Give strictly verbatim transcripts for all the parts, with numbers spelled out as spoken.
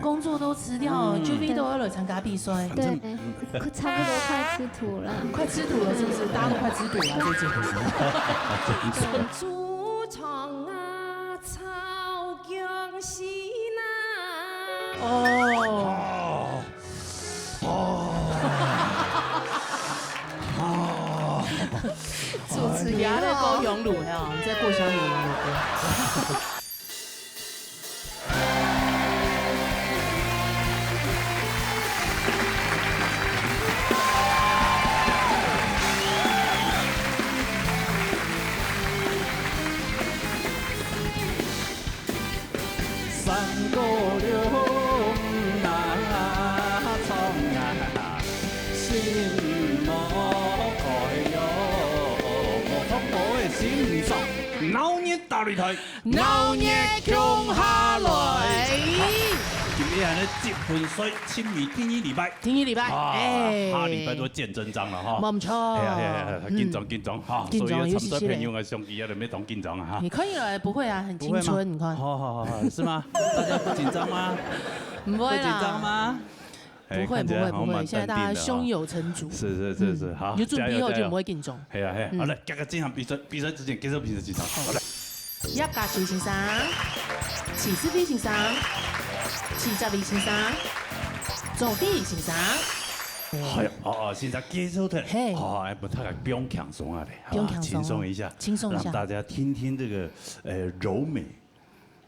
工作都辞掉了，嗯。就为都要来参加比赛。反正对，快，差不多快吃土了。快吃土了，是不是？大家都快吃土了，最近。主唱啊，操江西呐。哦。哦。哦。主持人在过香炉，哎呀，你在过香炉吗，闹热大擂台，闹热共下来。今日呢，积分赛，进入第二礼拜。第二礼拜，啊，哎。下礼拜就见真章了哈。没错。哎呀，哎呀，哎呀，紧张，嗯。紧张哈，紧张，所以参赛朋友啊，尤其是嘞。兄弟啊，你们当紧张啊哈。你可以了，不会啊，很青春，不会吗？你看。好，好，好，好，是吗？大家不紧张吗？不会啦。不紧张吗？ 哎，不会，看起来好像蛮淡定的哈。不会，不会，现在大家胸有成竹。是，是，是，是，嗯，好，有准备好就不会紧张。加油，加油。哎呀，哎呀，嗯。好嘞，这个进行比赛，比赛之前，介绍评审先生。好嘞。叶嘉修先生、徐世飞先生、徐哲伟先生、周飞先生。哎呀，哦，哦，先生介绍的。嘿。哦，哎，不，大家不用轻松啊嘞，好吧？不用轻松哦。轻松一下，轻松一下。让大家听听这个，呃，柔美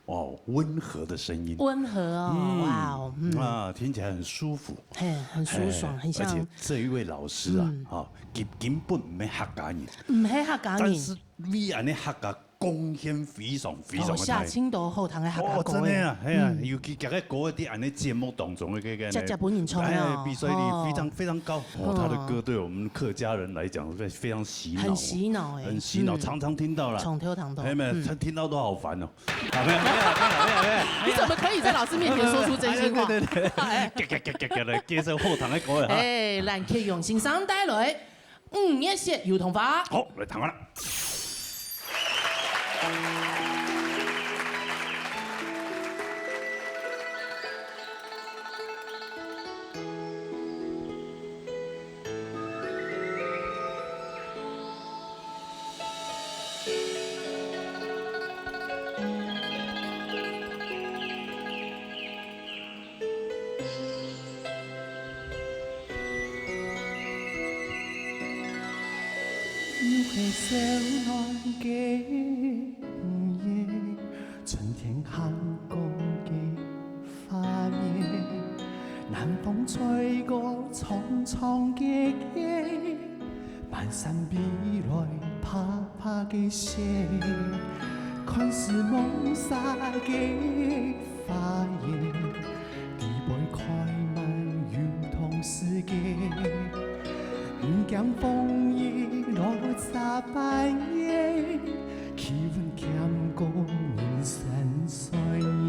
哦，温和的声音。温和哦，嗯，哇哦，嗯。啊，听起来很舒服。嘿，很舒爽，哎，很像。而且这一位老师啊，嗯。啊，根，根本毋係客家人，毋係客家人。但是为恁呢客家貢献非常非常的大。哦，寫真多好聽的客家歌耶。哦，真的啊，哎呀，嗯。尤其這个歌在恁呢節目當中的這个呢，直接分人唱的哦。哎，比赛率非常，哦。非常高。哦，他的歌对我们客家人来讲是非常洗脑哦。很洗脑哎，很洗脑，嗯。常常听到啦。常听，常听。哎，没有，嗯。他听到都好烦哦。 啊，没有，没有，没有，没有，没有。你怎么可以在老师面前说出真心话？哎，对，对，对。哎。介绍好听的歌了哈。哎，咱启荣先生带来《五月雪油桐花》。好，来听看啦。 又係燒暖个午夜，春天行過个 花園，南風吹過蒼蒼个葉，滿山飛來白白个雪。看似濛灑个花園，裡背開滿油桐世界。毋驚風雨落沙半夜， 氣溫強過人生酸甜。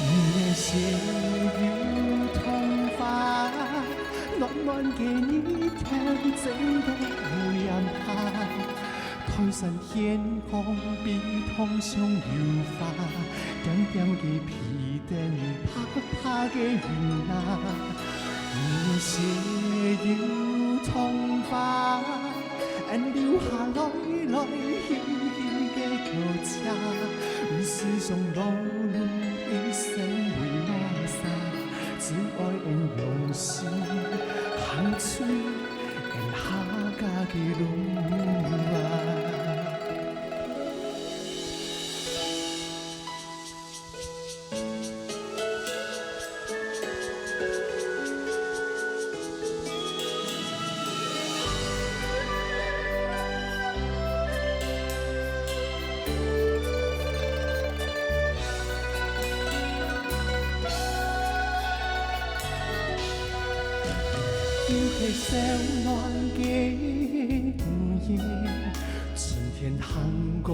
五月雪油桐花，暖暖个日頭，正在屋簷下。台山天空比桐上有花，點點个皮 等白白个雲啊，五月雪油桐花，俺流下來來輕輕个腳跡，毋使上勞碌一身為麼儕，只愛俺用心行出俺客家个路啊。 又係燒暖个午夜，春天行過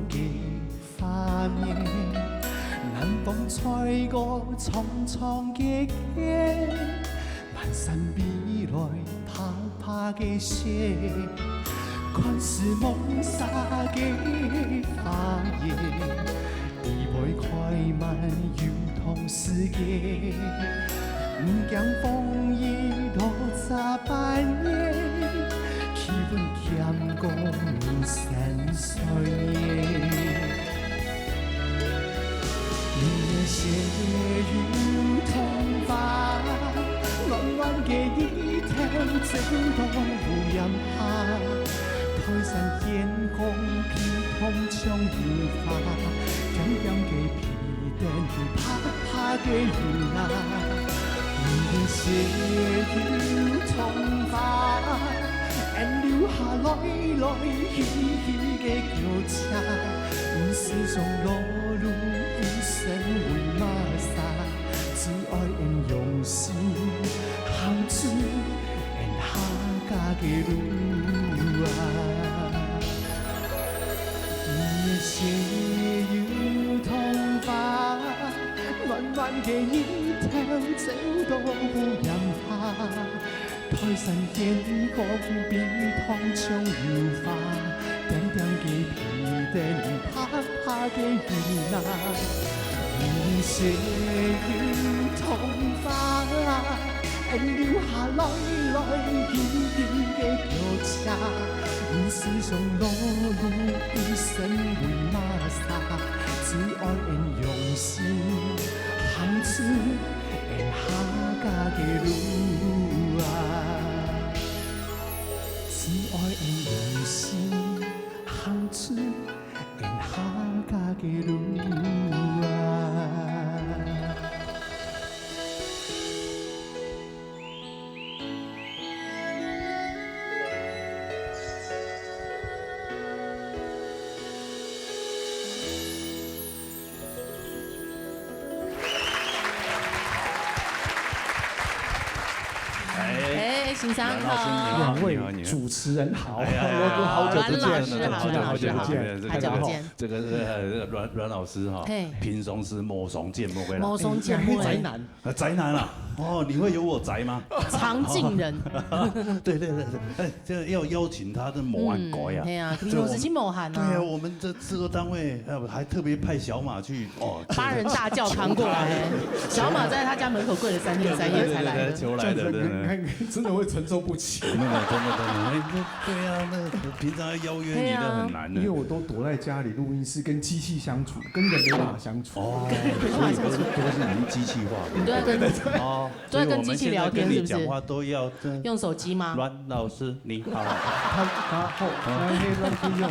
个 花園，南風吹過蒼蒼个葉，滿山飛來白白个雪。看看似梦洒个花叶，底背开满油桐树叶。毋惊风雨落茶半夜，气温添高三岁。 你的血有桐花，暖暖个日头照到屋檐下，台山天空披糖像油花，点点个皮蛋，白白个云啊。你的血有桐花，俺留下来来去去个脚跡，毋是上路。 路一生为么煞，只爱俺用心行出俺客家个路啊。你的血有桐花，暖暖个日头照到屋檐下。 台山天空披糖像油花，点点个皮蛋，白白个云啊。你的血有桐花，俺留下来来去去个脚跡，毋是上路路一生为么煞，只爱俺用心行出 俺客家个路啊，只爱俺用心行出俺客家个路啊。哎，先生好。两位主持人好，我都好久不见了，真的好久不见，好久不见。这个是阮阮老师哈，平常时无常见，莫过来，无常见，宅男，宅男啊，哦，你会有我宅吗？常进人，对对对对，哎，这要邀请他，这无闲过呀，对啊，平常时真无闲啊。对啊，我们这制作单位呃还特别派小马去哦，八人大轿扛过来，小马在他家门口跪了三天三夜才来。求来的，真的会承受不起。真的真的真的，对啊，那平常要邀约你都很难的，因为我都躲在家里录音室跟机器相处，跟人没办法相处。哦，所以都是都是已经机器化的，对对对，哦，都在跟机器聊天，是不是？讲话都要用手机吗？阮老师你好，他他后他黑都是用。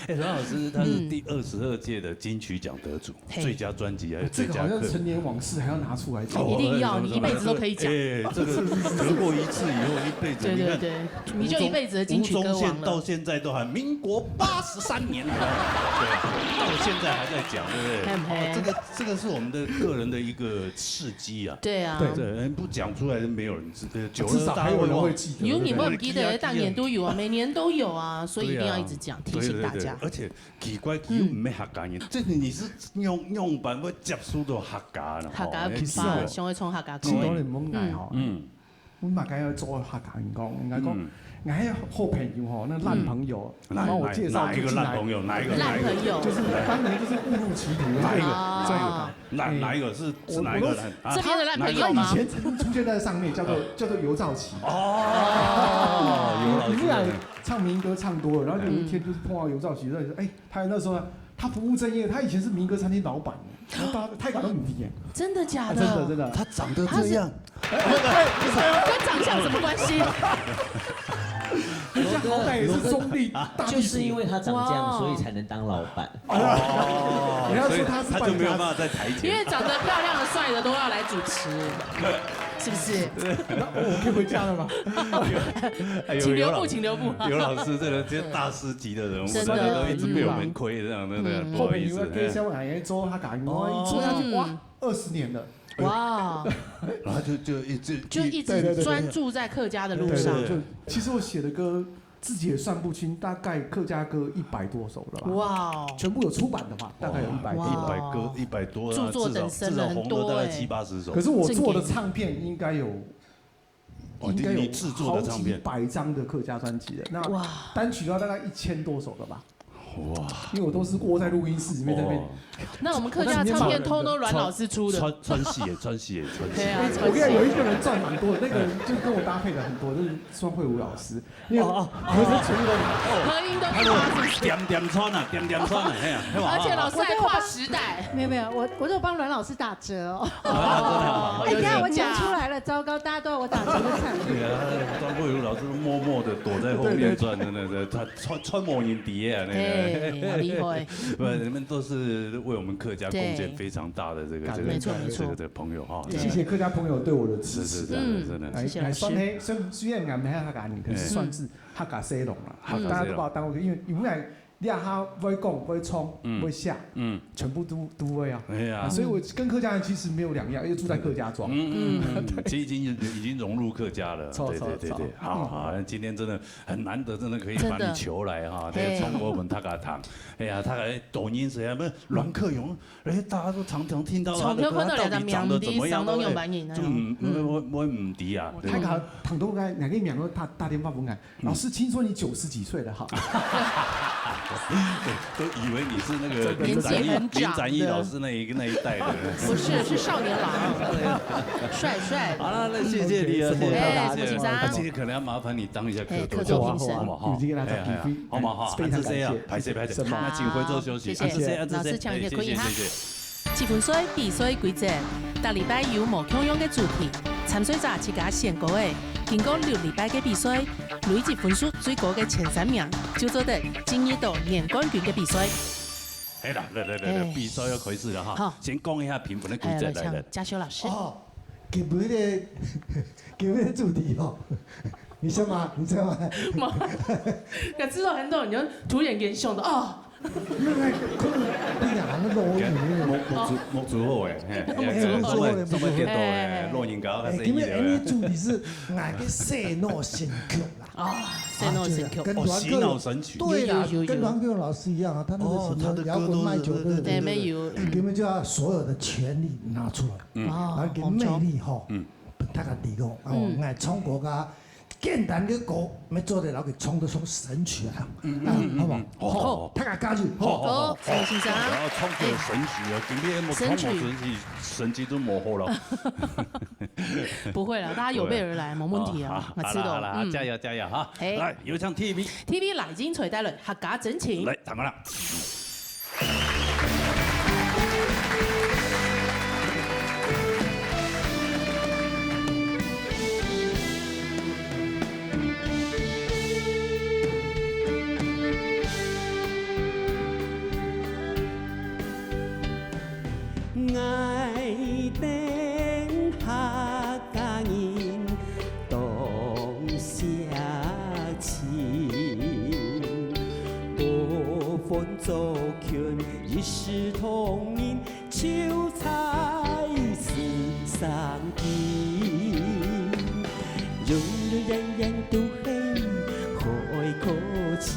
哎，阮老师他是第二十二届的金曲奖得主。 最佳专辑还有这个好像成年往事还要拿出来讲，一定要，你一辈子都可以讲。哎，这个得过一次以后，一辈子，对对对，你就一辈子的金曲歌王了。到现在都还民国八十三年，对，到现在还在讲，对不对？这个这个是我们的个人的一个事迹啊。对啊，对，不讲出来是没有人知，久了大家会忘记。有你们记得，当年都有啊，每年都有啊，所以一定要一直讲，提醒大家。而且 奇怪，佢又毋係客家人，即係你是用用辦法接觸到客家啦，客家文化，想要唱客家歌。當然毋好挨吼，嗯，我嘛該要做客家人講，應該講，𠊎好朋友吼，那爛朋友，幫我介紹哪一個爛朋友？哪一個爛朋友？就是當年就是误入歧途的那一個，哪哪一個是是哪一個爛？這邊的爛朋友嗎？以前曾經出現在上面，叫做叫做尤兆奇。哦，尤兆奇。 唱民歌唱多了，然後有一天就是碰到尤兆奇，在說，哎，他那時候他不務正業，他以前是民歌餐廳老闆，然後大家太感動你耶。真的假的？真的真的。他長得這樣，跟長相什麼關係？人家好歹也是中壢大地主。就是因為他長這樣，所以才能當老闆。哦，人家說他是他就沒有辦法在台前，因為長得漂亮的、帥的都要來主持，是不是？那我可以回家了嗎？請留步，請留步。尤老師這個這大師級的人物，真的大家都一直被我們虧，這樣真的不好意思。後面因為跟小矮做他打工，做下去哇，二十年了。哇，然後就就一直就一直專注在客家的路上。就其實我寫的歌自己也算不清，大概客家歌一百多首了吧。哇，全部有出版的話，大概有一百多。一百歌一百多，著作等身了很多，大概七八十首。可是我做的唱片應該有哦，应该有你自作的唱片。好几百张的客家专辑了。那哇。单曲要大概一千多首了吧？哇。因为我都是窝在录音室里面在那边。哦。那我们客家唱片通通阮老师出的。川，川系耶，川系耶，川系。对啊，我跟你讲，有一个人赚蛮多的，那个人就跟我搭配的很多，就是孙慧武老师。 你有，哦，哦，合成成功。和音都是他，是不是？点点穿啊，点点穿啊，嘿啊，嘿吧？而且老师还跨时代。没有，没有，我，我都帮阮老师打折哦。啊，真的啊。哎，等一下我讲出来了，糟糕，大家都要我打折的产品。对啊，张慧茹老师默默地躲在后面赚，对，对。真的，他穿，穿模型底下那个。哎，好厉害。不，你们都是为我们客家贡献非常大的这个，对。这个，没错，没错。这个，这个朋友哈。对。谢谢客家朋友对我的支持。是，是，真的，嗯，真的。谢谢老师。哎，哎，算黑，虽，虽然俺没客家人，可是算是 客家西郎啦，嗯。大家都把我当做，因為，因為這下會講、會唱、嗯。會寫，嗯。全部都，都會啊。哎呀。啊，所以我跟客家人其實沒有兩樣，因為住在客家庄。嗯，嗯，嗯，其實已經，已經融入客家了。錯，對，對，對，對。錯，錯。好，好，那今天真的很難得，真的可以把你求來哈，真的。在中國門大家堂。哎呀，他還抖音誰啊？不是，阮克永，哎，大家都常常聽到他的歌，他到底長得怎麼樣？常常看到人家名字，上到有名人啊。就，嗯，嗯。我，我，我毋知啊。大家聽到个，那個名，他打電話分我， 老師，聽說你九十幾歲了哈。都以為你是那個林展毅，年紀很長的。林展毅老師那一，那一代的。不是，是少年郎，帥帥。好了，那謝謝你啊，謝謝大家，哎，謝謝。不緊張。那今天可能要麻煩你當一下客座，哎，客座評審。好不好？有這個大家機會，哎，哎，好不好？非常感謝。啊，這樣啊，歹勢，歹勢。什麼？那請回座休息。謝謝。啊，這樣啊，這樣啊。老師，請你可以哈。哎，謝謝，謝謝。 七分醉比賽規則，逐禮拜有無共樣个主題，參賽者自家選歌仔，經過六禮拜个比賽，累積分數最高个前三名，就做得進入到年冠軍个比賽。好啦，來，來，來，來，哎。比賽要開始了哈。好。先講一下評分的規則，哎，來，來。來，請嘉修老師。哦，今日的，今日的主題哦，你先嘛，你先嘛。無，我知道很多人就突然間想到，哦， 那，那，可能你兩个錄音，目，目珠，目珠好誒，嘿，目珠好。目珠好，目珠好。上面，上面電腦誒，嘿，嘿，嘿。錄音搞到較細膩了。哎，今日，今日主題是𠊎个洗腦神曲啦。啊，洗腦神曲。啊，對啊，跟阮克，哦，洗腦神曲。對啦，有，有，有。跟阮克老師一樣啊，他那個什麼搖滾賣酒，哦，他的歌都是，對不對？對，對，對。對，沒有，嗯。今日就要所有的權力拿出來，嗯。哦，然後給魅力吼，嗯。 大家知講，哦，嗯。𠊎唱歌个簡單个歌，愛做得摎佢唱到像神曲啊。嗯，嗯，嗯，嗯。啊，好無？好，好，好。大家加油，好。好，好，好。好，陳先生。我要唱歌神曲啊，今天我唱歌神曲，神曲都無好了。不會啦，大家有備而來，無問題啊。哦，好，我知道，好啦，好啦，嗯。加油，加油哈。哎。來，有請T V。T V來精彩帶來客家真情。來，聽好了。 𠊎等客家人當惜情，不分族群，一視同仁，就在心上的。永遠永遠都係海闊情。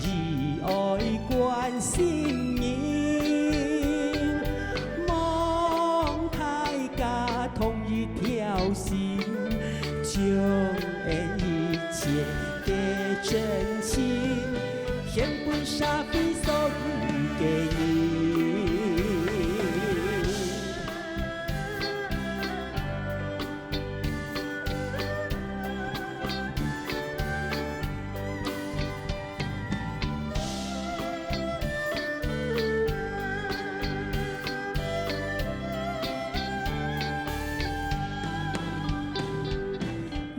以愛關心人，望大家同一條心，將恩一切个真情，獻分社會所有个人。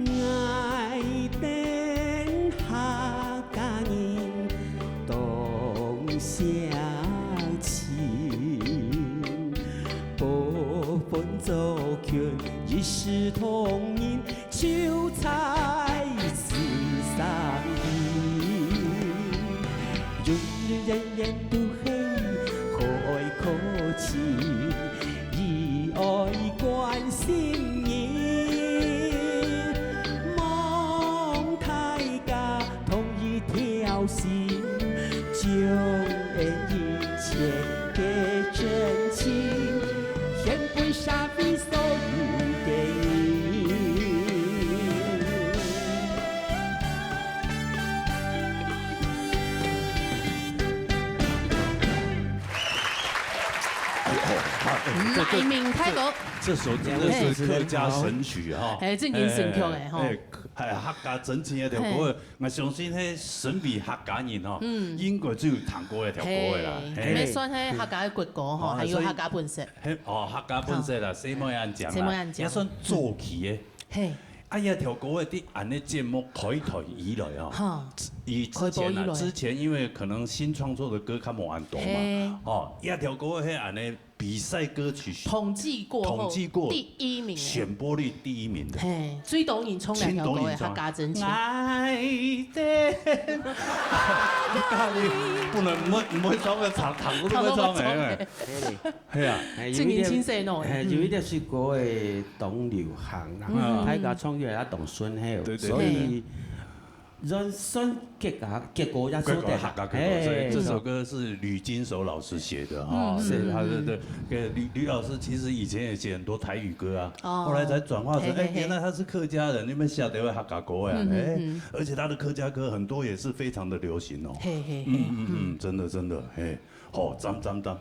𠊎等客家人當惜情，不分族群，一視同仁， 就在心上的，永遠永遠都係海闊情，以愛關心人，望大家同一條心，將恩一切个真情，獻分社會所有个人。哎，这，这，来，明开口。这首真的是客家神曲哈。哎，正经神曲哎，吼。哎，哎，客家真情的条歌，我相信迄身为客家人吼，嗯。应该就有听过一条歌的啦。嘿，嘿。也算迄客家的国歌吼，哦，还有客家本色。所以，嘿，哦，客家本色啦，哦。谁没人讲啦，谁没人讲。也算早期的。嘿。啊，一条歌的，在俺的节目开台以来哦，哈。以之前啊，开播以来。之前因为可能新创作的歌较无恁多嘛，嘿。哦，一条歌的，迄俺的 比赛歌曲统计过后，统计过，第一名哎。选播率第一名的。嘿，最多人唱两条歌的，真多人唱。客家真情。哎，对。不能，毋好，毋好唱个唱，唱歌都毋好唱个，唱歌都毋好唱个。哎。係啊。哎，有一點，正經清醒哦。哎，有一點是歌會當流行啦，嗯。大家唱起來當順口，對，對，所以對。 算，算結果，結果也做得啦。結果客家歌，所以這首歌是吕金守老師寫的哈，嗯，嗯，是，他是，嗯，嗯。對，吕，吕老師其實以前也寫很多台語歌啊，哦。後來才轉化成，嘿，嘿，嘿。哎，原來他是客家人，你們寫的客家歌呀，嗯，嗯，哎，嗯。而且他的客家歌很多也是非常的流行哦。嘿，嘿，嘿，嗯，嗯，嗯，嗯。真的，真的，嘿，好，讚，讚，讚。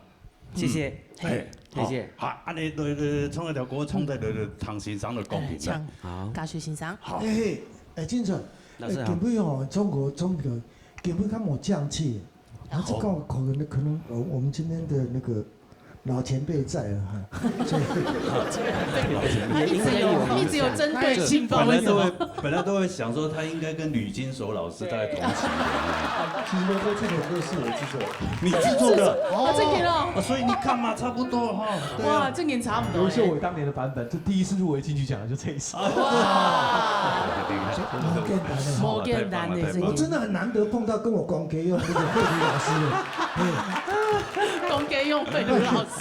謝謝。嗯。嘿，謝謝。好，好，恁呢，來，來，唱一條歌，唱得來，來，聽先生來講評啦。哎，請，好。嘉許先生。好。哎，嘿，哎，金城，老師好。哎，今晡日哦，唱歌，唱歌，今晡日較無降氣。啊，這个可能，可能，呃，我們今天的那個老前輩在了哈，所以一直有，一直有針對性，不知道為什麼。本來都會，本來都會想說他應該跟呂金守老師 是大概同期的。其實呢，这首歌是我制作的。你制作的？哦，正經哦。啊，所以你看嘛，差不多哈。對啊。哇，正經差不多耶。有一些我當年的版本，就第一次入圍金曲獎的就這一首。哇。無簡單的。無簡單的，太棒了，太棒了。我真的很難得碰到跟我講歌用這個慧茹老師的。嗯。講歌用慧茹老師。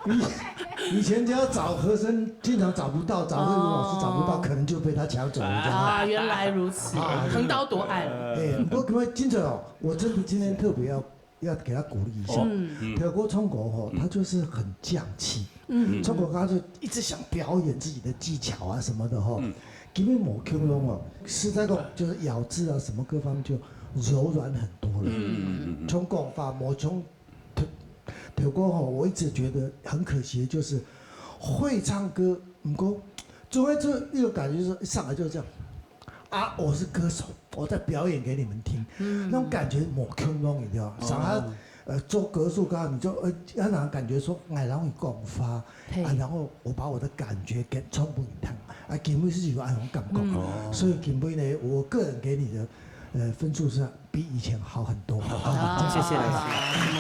以，以前只要找和聲，經常找不到，找慧茹老師找不到，哦。可能就被他搶走了，你知道嗎？啊，原來如此，啊，横刀奪愛了。哎，不過各位，金城哦，我真的今天特別要，要給他鼓勵一下。哦，嗯。嗯。條歌唱歌吼，嗯。他就是很降氣。嗯。唱歌他就一直想表演自己的技巧啊什麼的吼。嗯。今天無共樣哦，實在講，就是咬字啊什麼各方面就柔軟很多了。嗯，嗯，嗯，嗯。從講法，無從 頭，頭過吼，我一直覺得很可惜，就是會唱歌，毋過總會就一種感覺，就是一上來就是這樣，啊，我是歌手，我在表演給你們聽，嗯。那種感覺無共樣，你知道嗎？哦。上下，呃，做歌手，剛剛你就，呃，讓人感覺說，哎，然後你講話，嘿。啊，然後我把我的感覺給唱給你聽，啊，根本是有那種感覺，嗯。哦。所以根本呢，我個人給你的，呃，分數是 比以前好很多。啊，謝謝老師。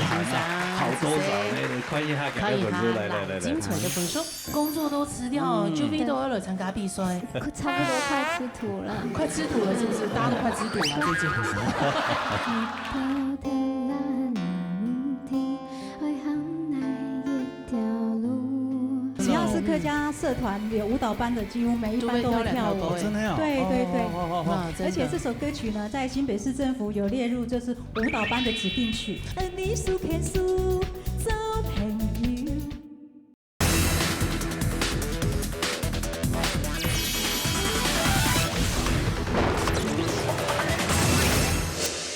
好多謝。好多謝，謝謝。來，來，看一下，看一下，來，來，來，來。精彩的分數。工作都辭掉，嗯。就為都要來參加比賽。差不多快吃土了。快吃土了，是不是？大家都快吃土了，最近。只要是客家社團有舞蹈班的，幾乎每一班都會跳舞。都會跳兩條歌。哦，真的啊？對，對，對。哦，哦，哦，哦。哇，真的。而且這首歌曲呢，在新北市政府有列入，就是舞蹈班的指定曲。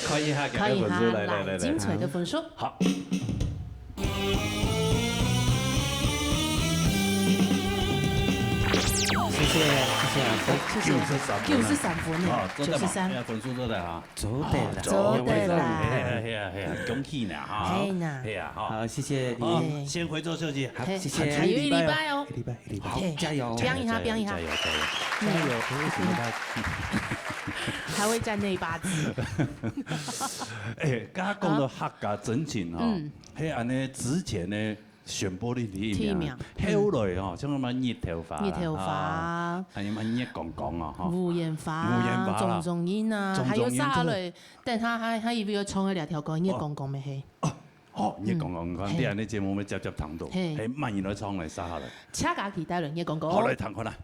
看一下，看一下，來，來，來，來。精彩的分數。好。謝謝，謝謝老師。九十三分啊。九十三分呢，啊，做得嘛，九十三。哎呀，分數做得啊。 做得啦。啊，做得啦。係啊，係啊，係啊，恭喜你哈。係啦。係啊，哈。好，謝謝你。好，先回座休息。好，係，謝謝。還有一禮拜哦。一禮拜，一禮拜。好，係，加油。加油，加油，加油，加油。加油，加油，嗯。加油，為什麼他還會佔那一把子。哎，剛剛講到客家真情哈，嗯。係恁呢之前呢， 選播率第一名。第一名。後來吼，像什麼日頭花啦，日頭花。啊，還有麼月光光啊，吼。無煙花啊，無煙花啦。種種音啊，種種音，還有啥嘞？真的。但他，他，他以為有唱个兩條歌，月光光咩嘿。哦，哦，月光光，你看，嗯。嘿。你恁呢節目要接接聽到，嘿。嘿，慢慢來唱來，啥好了。自家期待了，月光光。好，來聽看啦。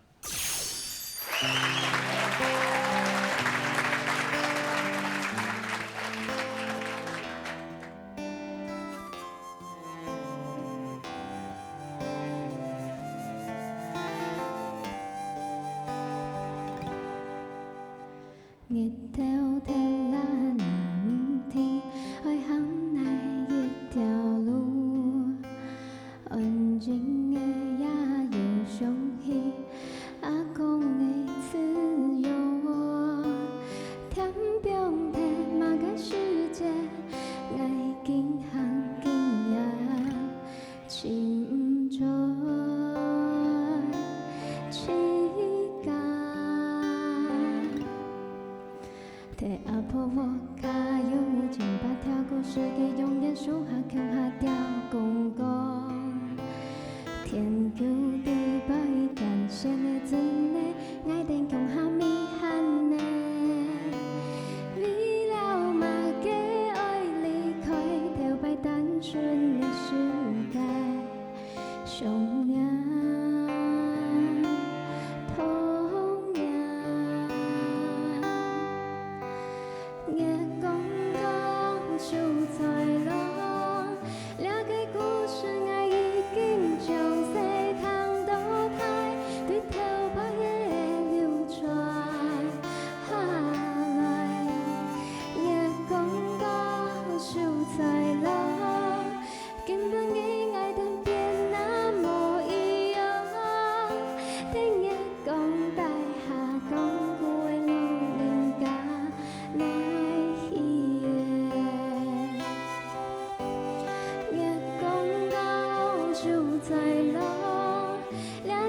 日頭忒亮，毋知愛行哪一條路。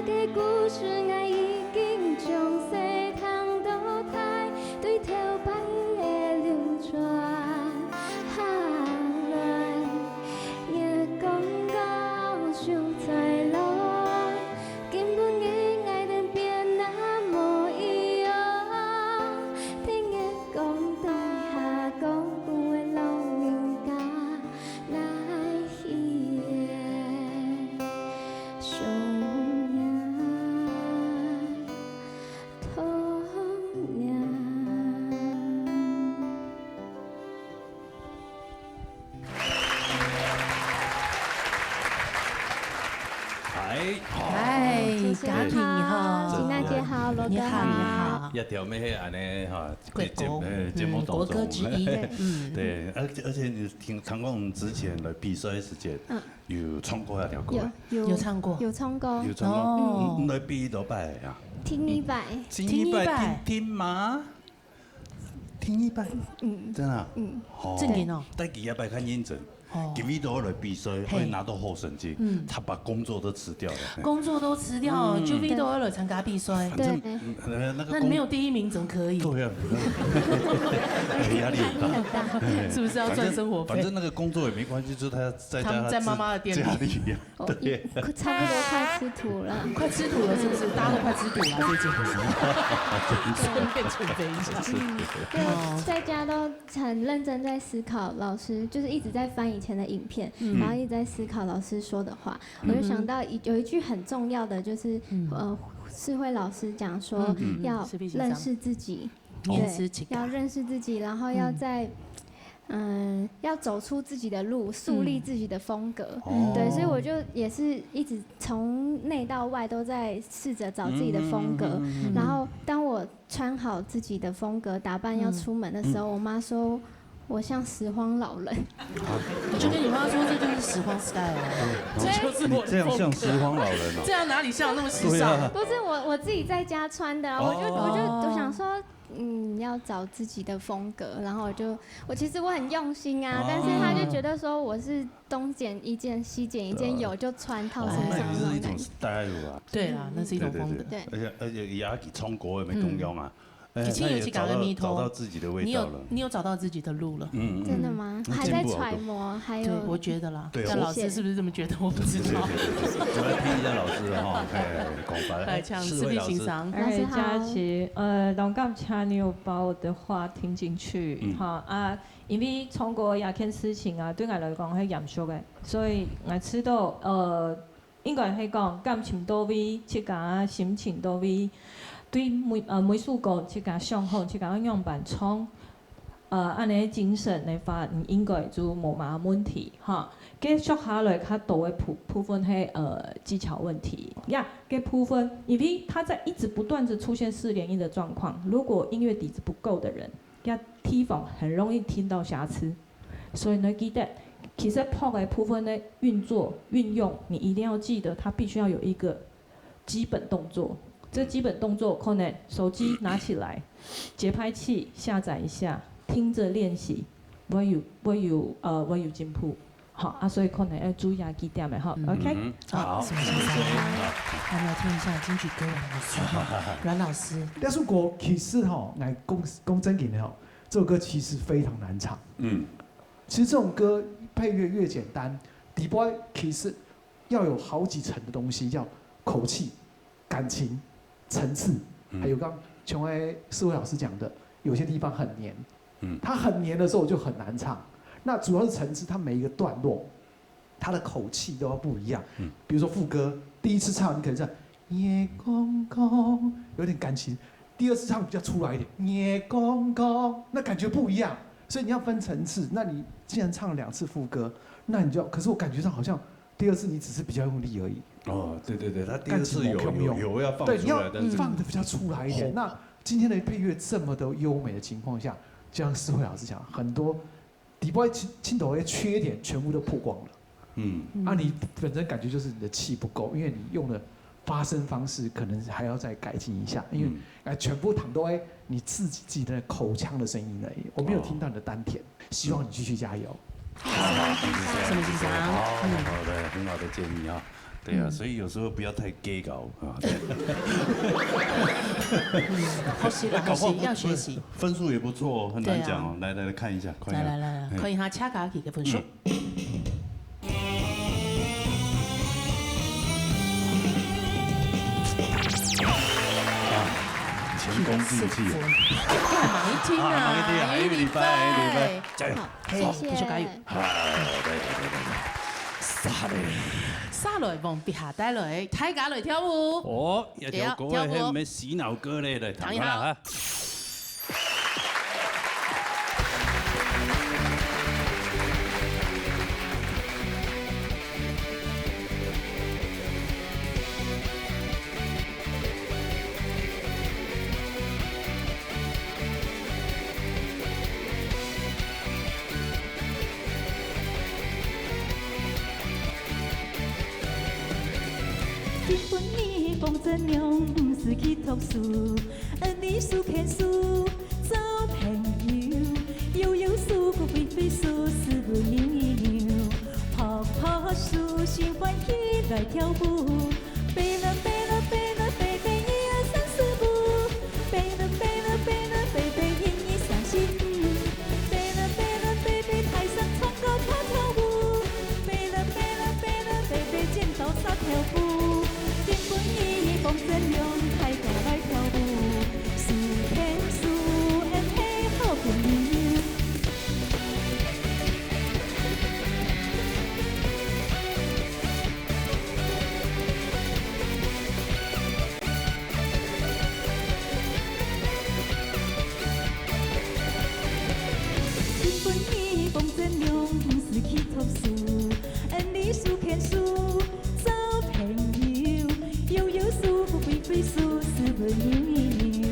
个故事，𠊎已經從細聽到大，對頭擺个流傳下來。月光高，秀才郎，今晡日𠊎等變啊無一樣。聽月光底下講古个老人家，哪 一个少年童年。哎，哎，主持人嘉平你好，好，金娜姐好，罗哥你好，你好。好。一條尾係恁呢哈，國歌節目節目當中，嗯國歌之一嘿嗯對，而而且你聽，聽講之前來比賽時節，嗯有唱過那條歌有啊，有有唱過有唱歌，有唱過，哦嗯，來比幾多擺啊？聽一擺，聽一擺，聽一擺聽聽嘛，聽一擺，嗯真的啊？嗯，哦正經哦但幾下擺較認真。哦今晡日都要來比賽，嘿會拿到好成績，嗯他把工作都辭掉了。工作都辭掉，嗯就為了來參加比賽。反正對嗯呃那個那你沒有工第一名怎麼可以？對啊，壓力很大。是不是要賺生活費？反正那個工作也沒關係，就是他在家他們在媽媽的店裡家裡啊。哦，也差不多快吃土了。快吃土了是不是？大家都快吃土了，最近。順便減肥一下。嗯，哦就在家都很認真在思考，老師就是一直在翻以前的影片，嗯然後一直在思考老師說的話。我就想到一有一句很重要的，就是嗯呃，世輝老師講說嗯嗯要是必須講認識自己，認識自己要認識自己，然後要在嗯，要走出自己的路，樹立自己的風格。哦對，所以我就也是一直從內到外都在試著找自己的風格。嗯嗯嗯嗯然後當我穿好自己的風格，打扮要出門的時候，我媽說我像拾荒老人。你就跟你媽說，這就是拾荒 style 啊，這就是我的你這樣像風格。拾荒老人哦這。樣哪裡像那麼時尚？對啊，不是我我自己在家穿的啊，我就我就哦我想說，嗯，要找自己的風格，然後我就我其實我很用心啊，哦但是他就覺得說我是東剪一件西剪一件，嗯有就穿，套哦身上那也是一種那種感覺。 style 啊。對啦，那是一種風格。對對對，而且而且也要給唱歌也沒共樣啊。哎其實有一個他也找到阿彌陀找到自己的味你道了。有你有找到自己的路了。嗯真的嗎？嗯還在揣摩，還對，有我覺得啦。對那老師是不是這麼覺得？我不知道。我來聽一下老師的哈，哎，講法。來，請世四位欣輝老師。賞。老師好。哎，佳琪，呃，當感謝你有把我的話聽進去，嗯哈啊，因為唱歌這件事情啊，對𠊎來講係嚴肅个，所以𠊎知道，呃，應該係講感情到位，自家心情到位，對每呃每首歌自家想好，自家愛仰般唱，呃，恁呢精神个話，嗯應該就無麼問題哈。接續下來較多个部部分係呃技巧問題呀，這部分，因為他在一直不斷地出現四連音的狀況，如果音樂底子不夠的人，這地方很容易聽到瑕疵。所以呢，記得，其實拍个部分的運作運用，你一定要記得，它必須要有一個基本動作。這基本動作可能手機拿起來，節拍器下載一下，聽著練習，會有會有呃會有進步。好啊，所以可能要注意下幾點个哈。嗯 OK，嗯好，好，什麼先生？我們來聽一下金曲歌王的說話，阮老師。這首歌其實吼，來講講真經的吼，這首歌其實非常難唱。嗯，其實這種歌配樂越簡單，底背其實要有好幾層的東西，要口氣、感情、層次，嗯還有剛剛像欸世輝老師講的，有些地方很黏，嗯它很黏的時候就很難唱。那主要是層次，它每一個段落，它的口氣都要不一樣。嗯比如說副歌，第一次唱你可能唱月光光，有點感情；第二次唱比較出來一點，月光光，那感覺不一樣。所以你要分層次。那你既然唱了兩次副歌，那你就要，可是我感覺上好像第二次你只是比較用力而已。哦，對對對，他第二次有有有要放對，你要出來，但是放的比較出來一點。那今天的配樂這麼的優美的情況下，就像世輝老師講，很多底背盡盡頭的缺點全部都曝光了。嗯啊，你本身感覺就是你的氣不夠，因為你用的發聲方式可能還要再改進一下，因為嗯哎，全部談到欸你自己自己的口腔的聲音而已，我沒有聽到你的丹田。希望你繼續加油。什麼欣賞？好好的，很好的建議啊。对啊，嗯。所以有时候不要太gay搞啊。对。好习啦，好习，搞不好分-，要学习。分数也不错哦，很难讲哦。对啊。来，来，来看一下，看一下。来，来，来，来，嘿。看一下车卡去个分数。嗯。啊，前功尽弃。哇，蛮一听啊，啊，蛮一听啊，还有一个礼拜，还有一个礼拜。加油。好，嘿，谢谢。继续加油。 好，来，来，来，来，来。杀嘞。杀嘞，王碧霞帶來，大家來跳舞。哦，要跳歌个，跳舞哦。係毋係洗腦歌咧？來，聽一下。聽看啦哈。 今晡日風箏娘毋使去讀書，恩俚手牽手做朋友，搖搖手鼓揮揮手斯文扭扭扭，拍拍手心歡喜來跳舞。 飛啦飛啦飛啦飛飛一二三四五，飛啦飛啦飛啦飛飛一二三四五，飛啦飛啦飛飛大聲唱歌跳跳舞，飛啦飛啦飛啦飛飛剪刀石頭布。今晡日風箏娘大家來跳舞，手牽手恩係好朋友。 今晡日風箏娘毋使去讀書，恩俚手牽手做朋友，搖搖手鼓揮揮手斯文扭扭扭，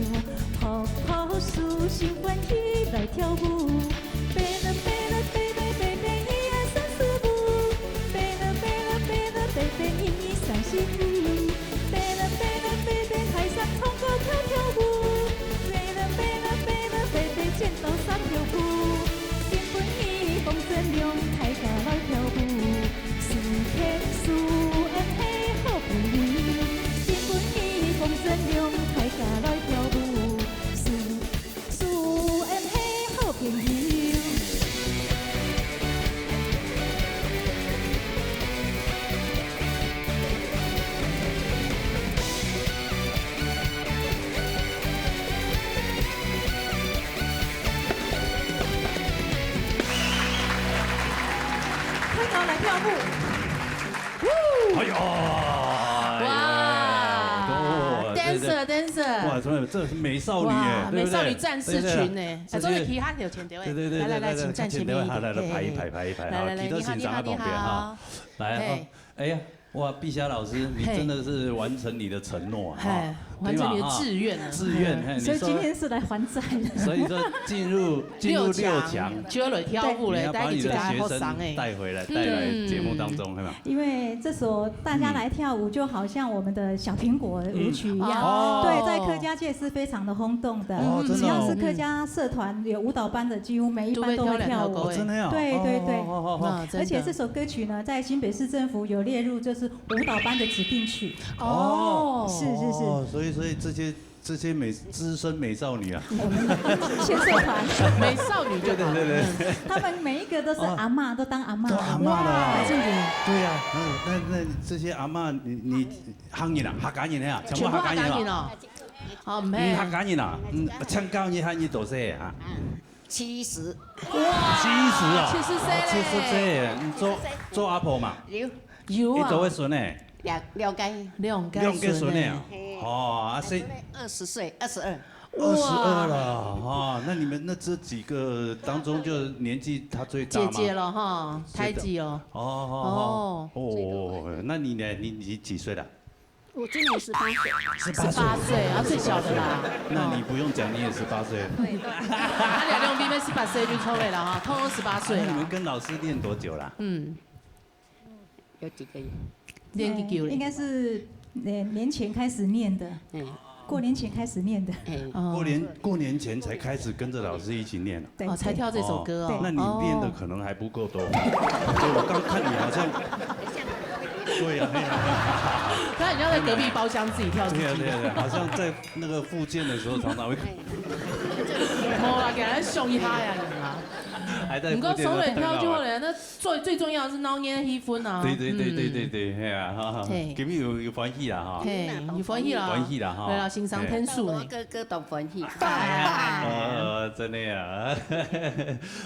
拍拍手心歡喜來跳舞。飛啦飛啦飛啦飛飛一二三四五，飛啦飛啦飛啦飛飛一二三四五。 飛啦飛啦飛飛大聲唱歌跳跳舞，飛啦飛啦飛啦飛飛剪刀石頭布。今晡日風箏娘大家來跳舞，手牽手恩係好朋友。今晡日風箏娘大家來跳舞，手 手恩係好朋友。大家來跳舞。 哎呀，哇哎呀，哦，這，這，dancer，dancer。哇，真的，這是美少女耶，哇，對不對？美少女戰士裙呢。對不對？哎，這些，這位其他有請這位。對，對，對，來，來，來，對，對，請站前面一點。好，來，來，排一排，嘿，嘿。排一排，哈，來，來，來，你好，你好，你好。來，哦，哎呀，哇，碧霞老師，你真的是完成你的承諾啊，嘿，哈。完成你的志願啊。對吧，哈？志願，嘿，你說，所以今天是來還債的。所以說進入，進入六強。六強，就要來跳舞了，你要把你的學生帶回來，帶來節目當中，嗯。嘿嘛。 因為這所大家來跳舞，就好像我們的小蘋果舞曲一樣，嗯。哦。對，在客家界是非常的轟動的。哦，真的哦。只要是客家社團有舞蹈班的，幾乎每一班都會跳舞。都會跳兩條狗。哦，真的哦。對，對，對。哦，哦，哦，哦。那真的。而且這首歌曲呢，在新北市政府有列入就是舞蹈班的指定曲。哦。是，是，是。哦，所以，所以這些 這些美，資深美少女啊。我們青少團。美少女就好了。對，對，對，對。嗯。他們每一個都是阿嬷，哦。都當阿嬷了。都阿嬷了。哇，真的。對呀，嗯，那，那這些阿嬷，你，你客人啊，客家人啊，全部客家人啊。全部客家人哦。哦，毋係。嗯，客家人啊，嗯，請教你，你幾多歲啊？七十。哇，七十啊，七十歲嘞。七十歲耶，你做，做阿婆嘛？有。 有啊。你幾多个孫呢？兩，兩个。兩个孫呢？兩个孫呢？嘿。哦，啊，細，二十歲，二十二。二十二了，哇。哦，那你們那這幾個當中，就年紀她最大嗎？姐姐了哈，最大。胎記哦。哦，哦，哦。哦。哦，那你呢？你，你幾歲了？我今年十八歲。十八歲。十八歲，啊，最小的啦。那你不用講，你也十八歲了。對，對。啊，兩，兩邊十八歲就出來了哈，通通十八歲了。那你們跟老師練多久了？嗯。 有幾個月。練幾久了？應該是，呃，年前開始練的，嗯。過年前開始練的。嗯。哦。過年，過年前才開始跟著老師一起練啊。對，哦，才跳這首歌哦。對。那你練的可能還不夠多。哦。就我剛看你好像，对呀，对呀。那你要在隔壁包厢自己跳自己的。对呀，对呀，对呀，好像在那个复健的时候常常会。没啦，给他秀一下呀，你啊。还在复健的时候。你跟松软跳就好了，那最最重要的是闹热气氛啊。对对对对对对，哎呀，哈哈。嘿。今日有有欢喜啦哈。嘿，有欢喜啦。欢喜啦哈。对啦，欣赏天数呢。嘿。哥哥都欢喜。呃，真的呀。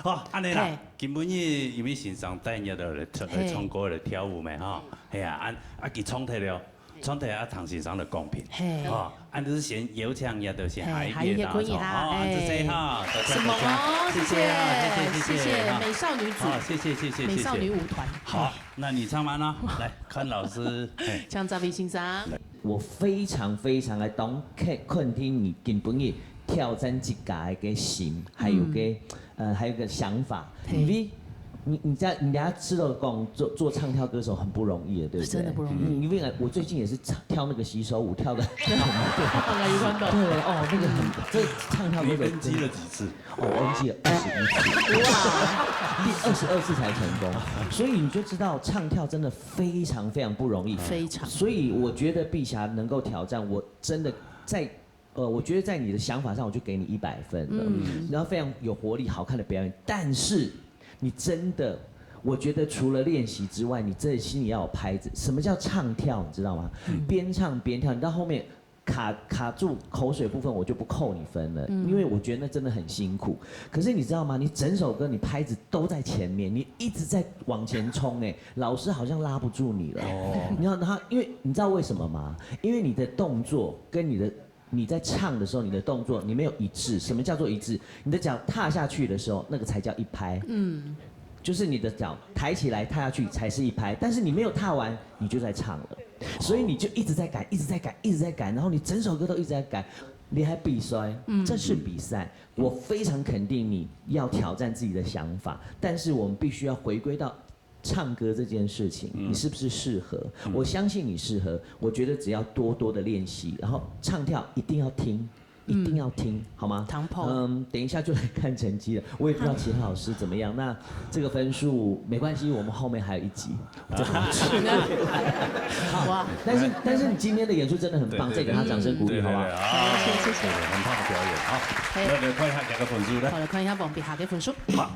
好，安尼啦。嘿。 今晡日因为先生帶你來唱，來唱歌，來跳舞咩哈？嘿啊，啊，啊，佢唱忒了，唱忒啊，唐先生來公平。嘿。啊，啊，就係先邀請你，就先下一遍打手哈，啊，這些哈，什麼哦？謝謝啊，謝謝謝謝謝謝哈，美少女组，啊，謝謝謝謝謝謝，美少女舞团。好，那你唱完了，來看老师，嘿。請這位先生。我非常非常的懂肯肯定你今晡日挑戰自家个心，還有个。 呃，還有一個想法，因為你你在人家知道講做做唱跳歌手很不容易的，對不對？真的不容易。嗯，因為我最近也是唱跳那個洗手舞，跳的。有看到。對哦，那個很，這唱跳歌手。你N G了幾次？哦，N G了二十一次，哇，第二十二次才成功，所以你就知道唱跳真的非常非常不容易，非常。所以我觉得碧霞能够挑战，我真的在呃，我觉得在你的想法上，我就给你一百分了。嗯。然后非常有活力、好看的表演，但是你真的，我觉得除了练习之外，你真的心里要有拍子。什么叫唱跳？你知道吗？嗯。边唱边跳，你到后面卡卡住口水部分，我就不扣你分了，嗯。因为我觉得那真的很辛苦。可是你知道吗？你整首歌你拍子都在前面，你一直在往前冲，哎，老师好像拉不住你了。哦。你知道他，因为你知道为什么吗？因为你的动作跟你的 你在唱的时候，你的动作你没有一致。什么叫做一致？你的脚踏下去的时候，那个才叫一拍。嗯，就是你的脚抬起来踏下去才是一拍，但是你没有踏完，你就在唱了，所以你就一直在改，一直在改，一直在改，然后你整首歌都一直在改。你还比赛，嗯，这是比赛。我非常肯定你要挑战自己的想法，但是我们必须要回归到 唱歌这件事情，嗯。你是不是适合？嗯。我相信你适合，我觉得只要多多的练习，然后唱跳一定要听，嗯。一定要听，好吗？唐鹏。嗯，等一下就来看成绩了，我也不知道其他老师怎么样。那这个分数没关系，我们后面还有一集。哇。但是但是你今天的演出真的很棒，对，对，再给他掌声鼓励，对，对，好不好？对，啊，谢谢，谢谢。对，很棒的表演，好。嘿。那来看一下这个分数呢？好，来看一下旁边下个分数。好。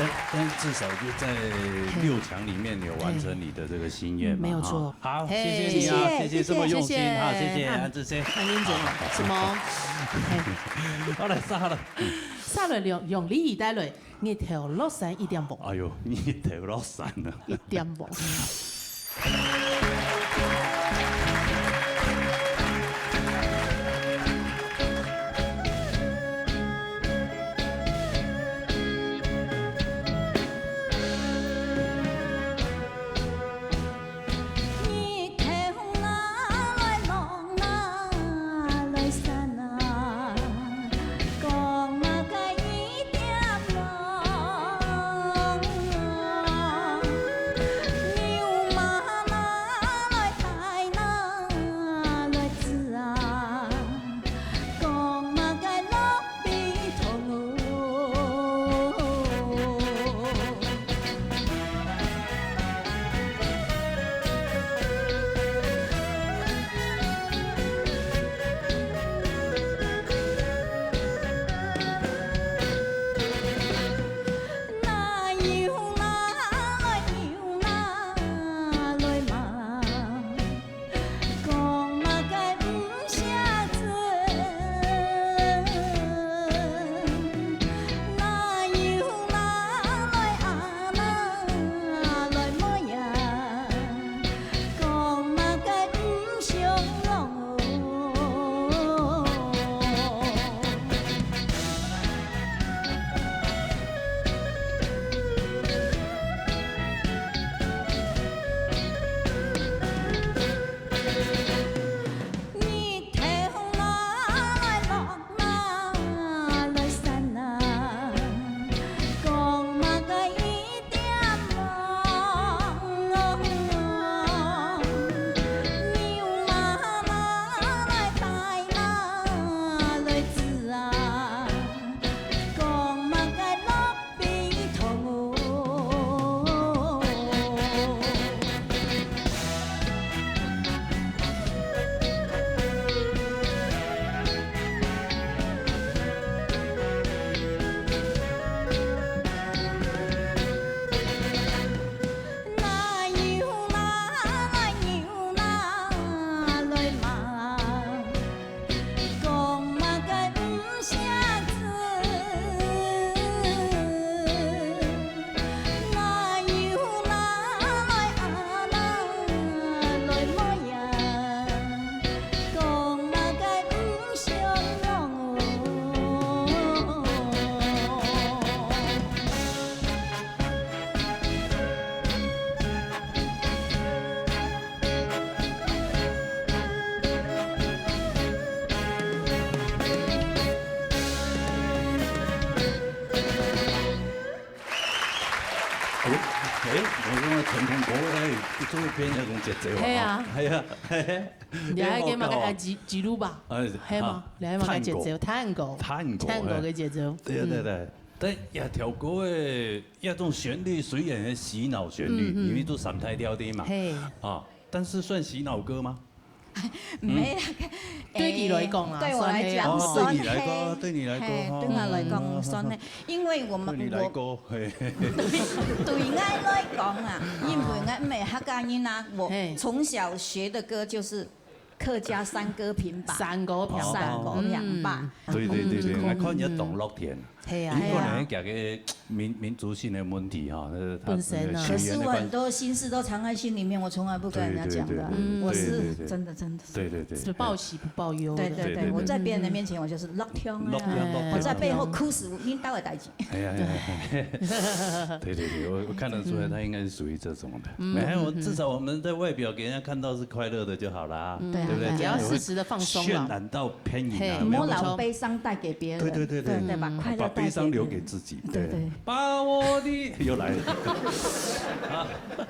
但但至少就在六强里面有完成你的这个心愿嘛，嗯，没有错。哈。好，谢谢你啊，嘿，谢谢，谢谢这么用心啊，谢谢，谢谢，啊，这些。很认真，什么？嘿。好了，下了。下了用用力带来，日头落山一点半。哎呦，日头落山了。一点半。傳統歌，哎，做一遍那種節奏啊。係啊。係啊，嘿嘿。你還可以嘛，哎，吉吉魯吧？哎，係嗎？啊，你還可以節奏，探戈。探戈，探戈，探戈个節奏。嘿。對對對，但這條歌个這種旋律雖然係洗腦旋律，嗯嗯。因為都三大調的嘛，嘿。啊，但是算洗腦歌嗎？沒有，對你來講啦，對我來講，哦，算係哦。對你來講，算係，對你來講，嘿，對我來講，哦，算係，因為我們，對你來講，我，嘿。對，對𠊎來講啊，因為𠊎毋係客家人啊，我，嘿。從小學的歌就是客家山歌枰吧，山歌枰吧，山歌枰吧。嗯。對對對對，嗯。𠊎看你當樂天。 係啊，你可能係佢个民，民族性的問題哈，那是他本身啊。那個血緣的關係。可是我很多心事都藏在心裡面，我從來不跟人家講的。對對對對對，我是，對對對。真的真的。對對对。是報喜不報憂的。對对对，對对对。我在別人的面前我就是樂天啊，樂天樂天。我在背後哭死，你到底代誌。哎呀哎呀哎呀，對对对，我，我看得出來他應該是屬於這種的。嗯。沒有，至少我們的外表給人家看到是快樂的就好啦，嗯。對啊，對不對？對啊。這樣也會，只要適時地放鬆啦。渲染到別人啊，嘿，沒有錯。莫老悲傷帶給別人。對對對對。對，對，把快樂帶給別人。把悲傷留給自己。 對，對。把我的，又來了。啊，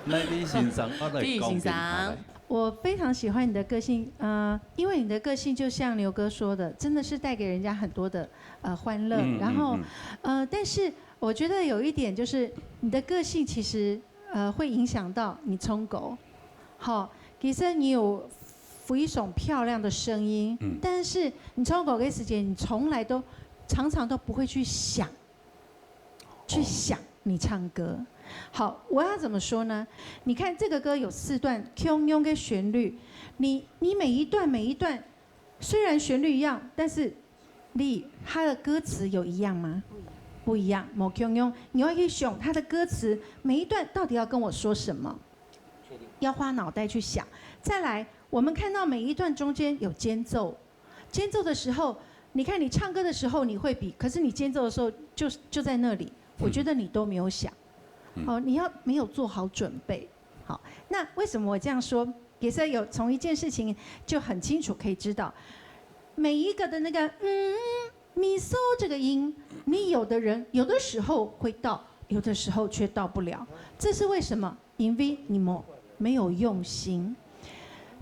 來，李先生，我來講給他。李先生。我非常喜歡你的個性，呃，因為你的個性就像牛哥說的，真的是帶給人家很多的，呃，歡樂。嗯，然後，嗯，嗯。呃，但是我覺得有一點就是，你的個性其實，呃，會影響到你唱歌。好，其實你有非常漂亮的聲音，嗯。但是你唱歌的時間，你從來都，常常都不會去想 去想你唱歌。好，我要怎麼說呢？你看這個歌有四段共樣的旋律，你，你每一段，每一段，雖然旋律一樣，但是你，它的歌詞有一樣嗎？不一樣，無共樣。你要去想它的歌詞，每一段到底要跟我說什麼，要花腦袋去想。再來，我們看到每一段中間有間奏， 間奏的時候，你看你唱歌的時候你會比，可是你間奏的時候就，就在那裡，嗯。我覺得你都沒有想。嗯。哦，你要沒有做好準備。好，那為什麼我這樣說？也是有從一件事情就很清楚可以知道，每一個的那個，嗯，咪嗦這個音，你有的人，有的時候會到，有的時候卻到不了。這是為什麼？ 因為你們沒有用心，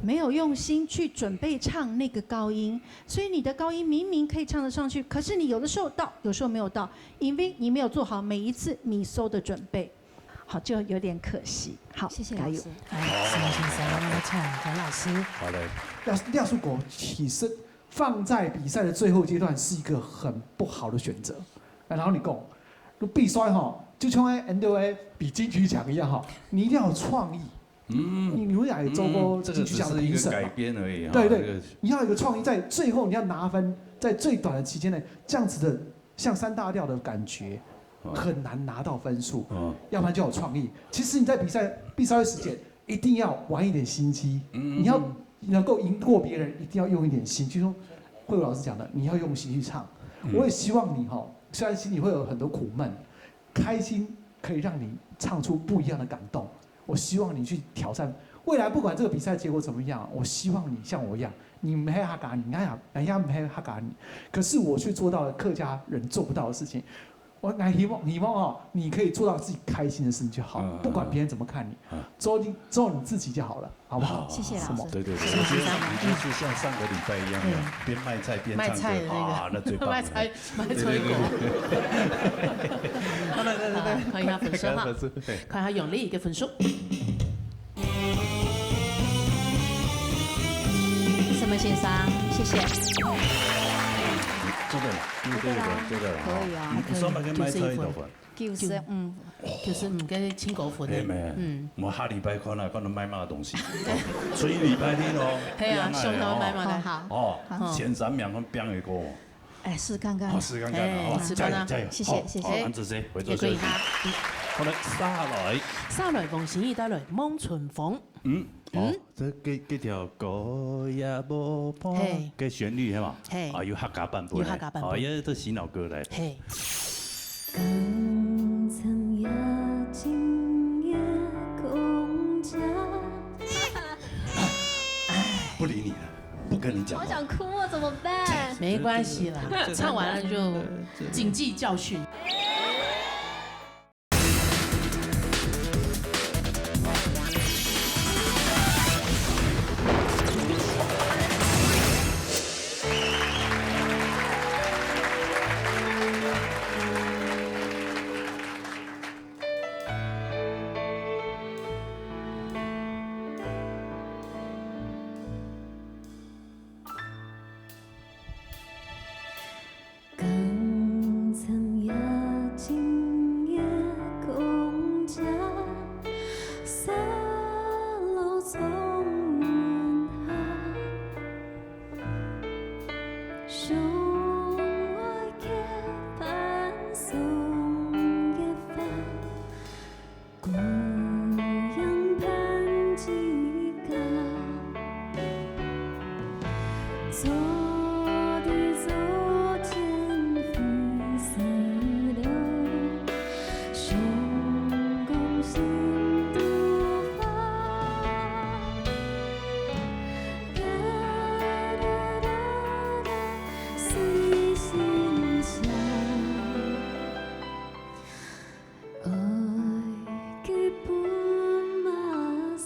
沒有用心去準備唱那個高音，所以你的高音明明可以唱得上去，可是你有的時候到，有時候沒有到，因為你沒有做好每一次咪嗦的準備。好，就有點可惜。好，謝謝老師。加油。哎，什麼先生，我們來唱，黃老師。好嘞。廖，廖樹國其實 放在比賽的最後階段是一個很不好的選擇。然後你講，比賽吼，就像那，那個比金曲獎一樣吼，你一定要有創意。嗯。你，你們也做過金曲獎的評審嘛？嗯，這個只是一個改編而已哈，對，對，這個你要有一個創意，在最後你要拿分，在最短的期間內，這樣子的像三大調的感覺，哦。很難拿到分數，哦。要不然就有創意。其實你在比賽，比賽時間， 一定要玩一點心機，嗯，你要能夠贏過別人，一定要用一點心，就像慧茹老師講的，你要用心去唱。嗯。我也希望你吼，雖然心裡會有很多苦悶，開心可以讓你唱出不一樣的感動。我希望你去挑戰，未來不管這個比賽結果怎麼樣，我希望你像我一樣，你毋係客家人，𠊎也，𠊎也毋係客家人，可是我卻做到了客家人做不到的事情。 我，𠊎希望，希望哦，你可以做到自己開心的事情就好，嗯，不管別人怎麼看你，嗯。做你，做你自己就好了，好不好？謝謝老師。什麼？對對對，謝謝先生。我覺得你就是像上個禮拜一樣的，嗯。邊賣菜邊唱歌，賣菜的那個。啊，那最棒了。賣菜，賣菜。對對對。好，來來來來，好，看一下分數哈。看一下分數，對。看一下永利一個分數。 什麼先生？謝謝。做得了，對對對，做得了哈。可以啊，你，你上班跟賣菜一樣分。九十，嗯。九十，嗯，跟清狗粉的，哎，沒有，嗯。我下禮拜看啊，看你賣麼个東西。所以禮拜天哦，係啊，一樣的哦。上班賣麼个？好，好。哦，好。前三名看邊一個。 哎，試看看。好，試看看啊，哎，哦，試看啊。加油，加油。謝謝，好，謝謝。好，恁仔細，回頭休息。也可以哈。嗯。好來，續來。續來，黃心怡帶來《望春風》。嗯，哦，嗯。這个，這條歌也無伴，嘿。个旋律，係嘛？嘿。啊，有客家版本的。有客家版本。哦，也係洗腦歌來。嘿。不理你了，不跟你講話。好想哭哦，怎麼辦？沒關係啦，唱完了就謹記教訓。总爱结伴送一番，姑娘伴自家。坐的坐前飞色流，胸弓心都花。哒哒哒哒，水心下。 爱个不马上。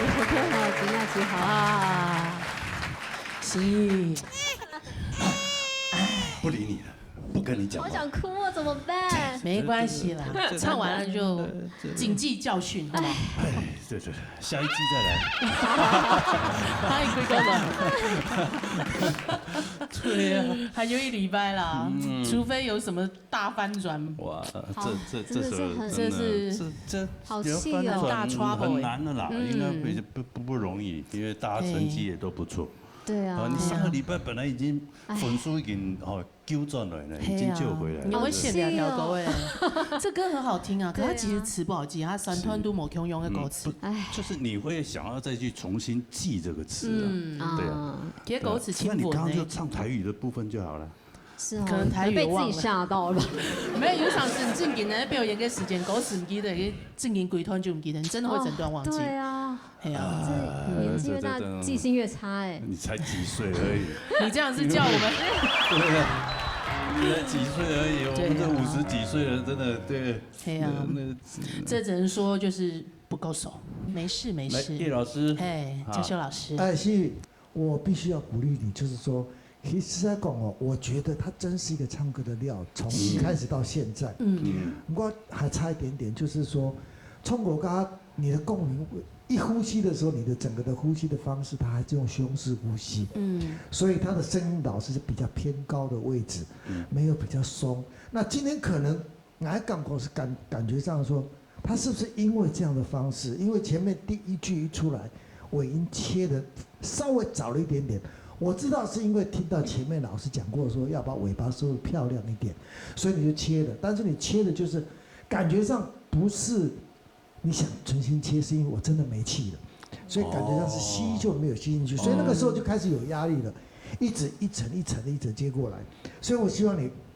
你好，真的是好啊。是。不理你了，不跟你讲话。好想哭哦，怎么办？没关系啦，唱完了就谨记教训，好吗？哎，对对对，下一季再来。他也归功了，对呀，还有一礼拜啦，除非有什么大翻转。哇，好这这这时候真的是很这是这这好气哦要翻转大 trouble 很难的啦，嗯应该不不不不容易，因为大家成绩也都不错。对啊啊，，你上个礼拜本来已经分数已经哦救转来了，已经救回来了。你会现两条狗哎，这歌很好听啊，可它其实词不好记，它三段都没共样的歌词。哎，就是你会想要再去重新记这个词啊。嗯，对啊啊，其实歌词清楚那你刚刚就呢。唱台语的部分就好了。是哦，可能台语被自己也忘了吓到了。没有，有场是正经的表演个时间，歌词唔记得，正经几段就唔记得，你真的会整段忘记。对啊，哎呀，这年纪越大，这这记性越差哎。你才几岁而已，你这样是叫我们，对啊，你才几岁而已，我们这对啊五十几岁了，真的对。哎呀，那这只能说就是不够熟，没事没来，事。叶老师，哎，好教授老师，但是我必须要鼓励你，就是说，其实在讲哦，我觉得他真是一个唱歌的料，从一开始到现在。嗯，嗯，不过还差一点点，就是说，唱歌跟你的共鸣，一呼吸的时候，你的整个的呼吸的方式，他还是用胸式呼吸，嗯，所以他的声音老是比较偏高的位置，没有比较松。那今天可能来讲，我是感感觉上说，他是不是因为这样的方式？因为前面第一句一出来，尾音切的稍微早了一点点。我知道是因为听到前面老师讲过，说要把尾巴收的漂亮一点，所以你就切了。但是你切的就是感觉上不是你想重新切，是因为我真的没气了，所以感觉上是吸就没有吸进去，所以那个时候就开始有压力了，一直一层一层的一层接过来。所以我希望你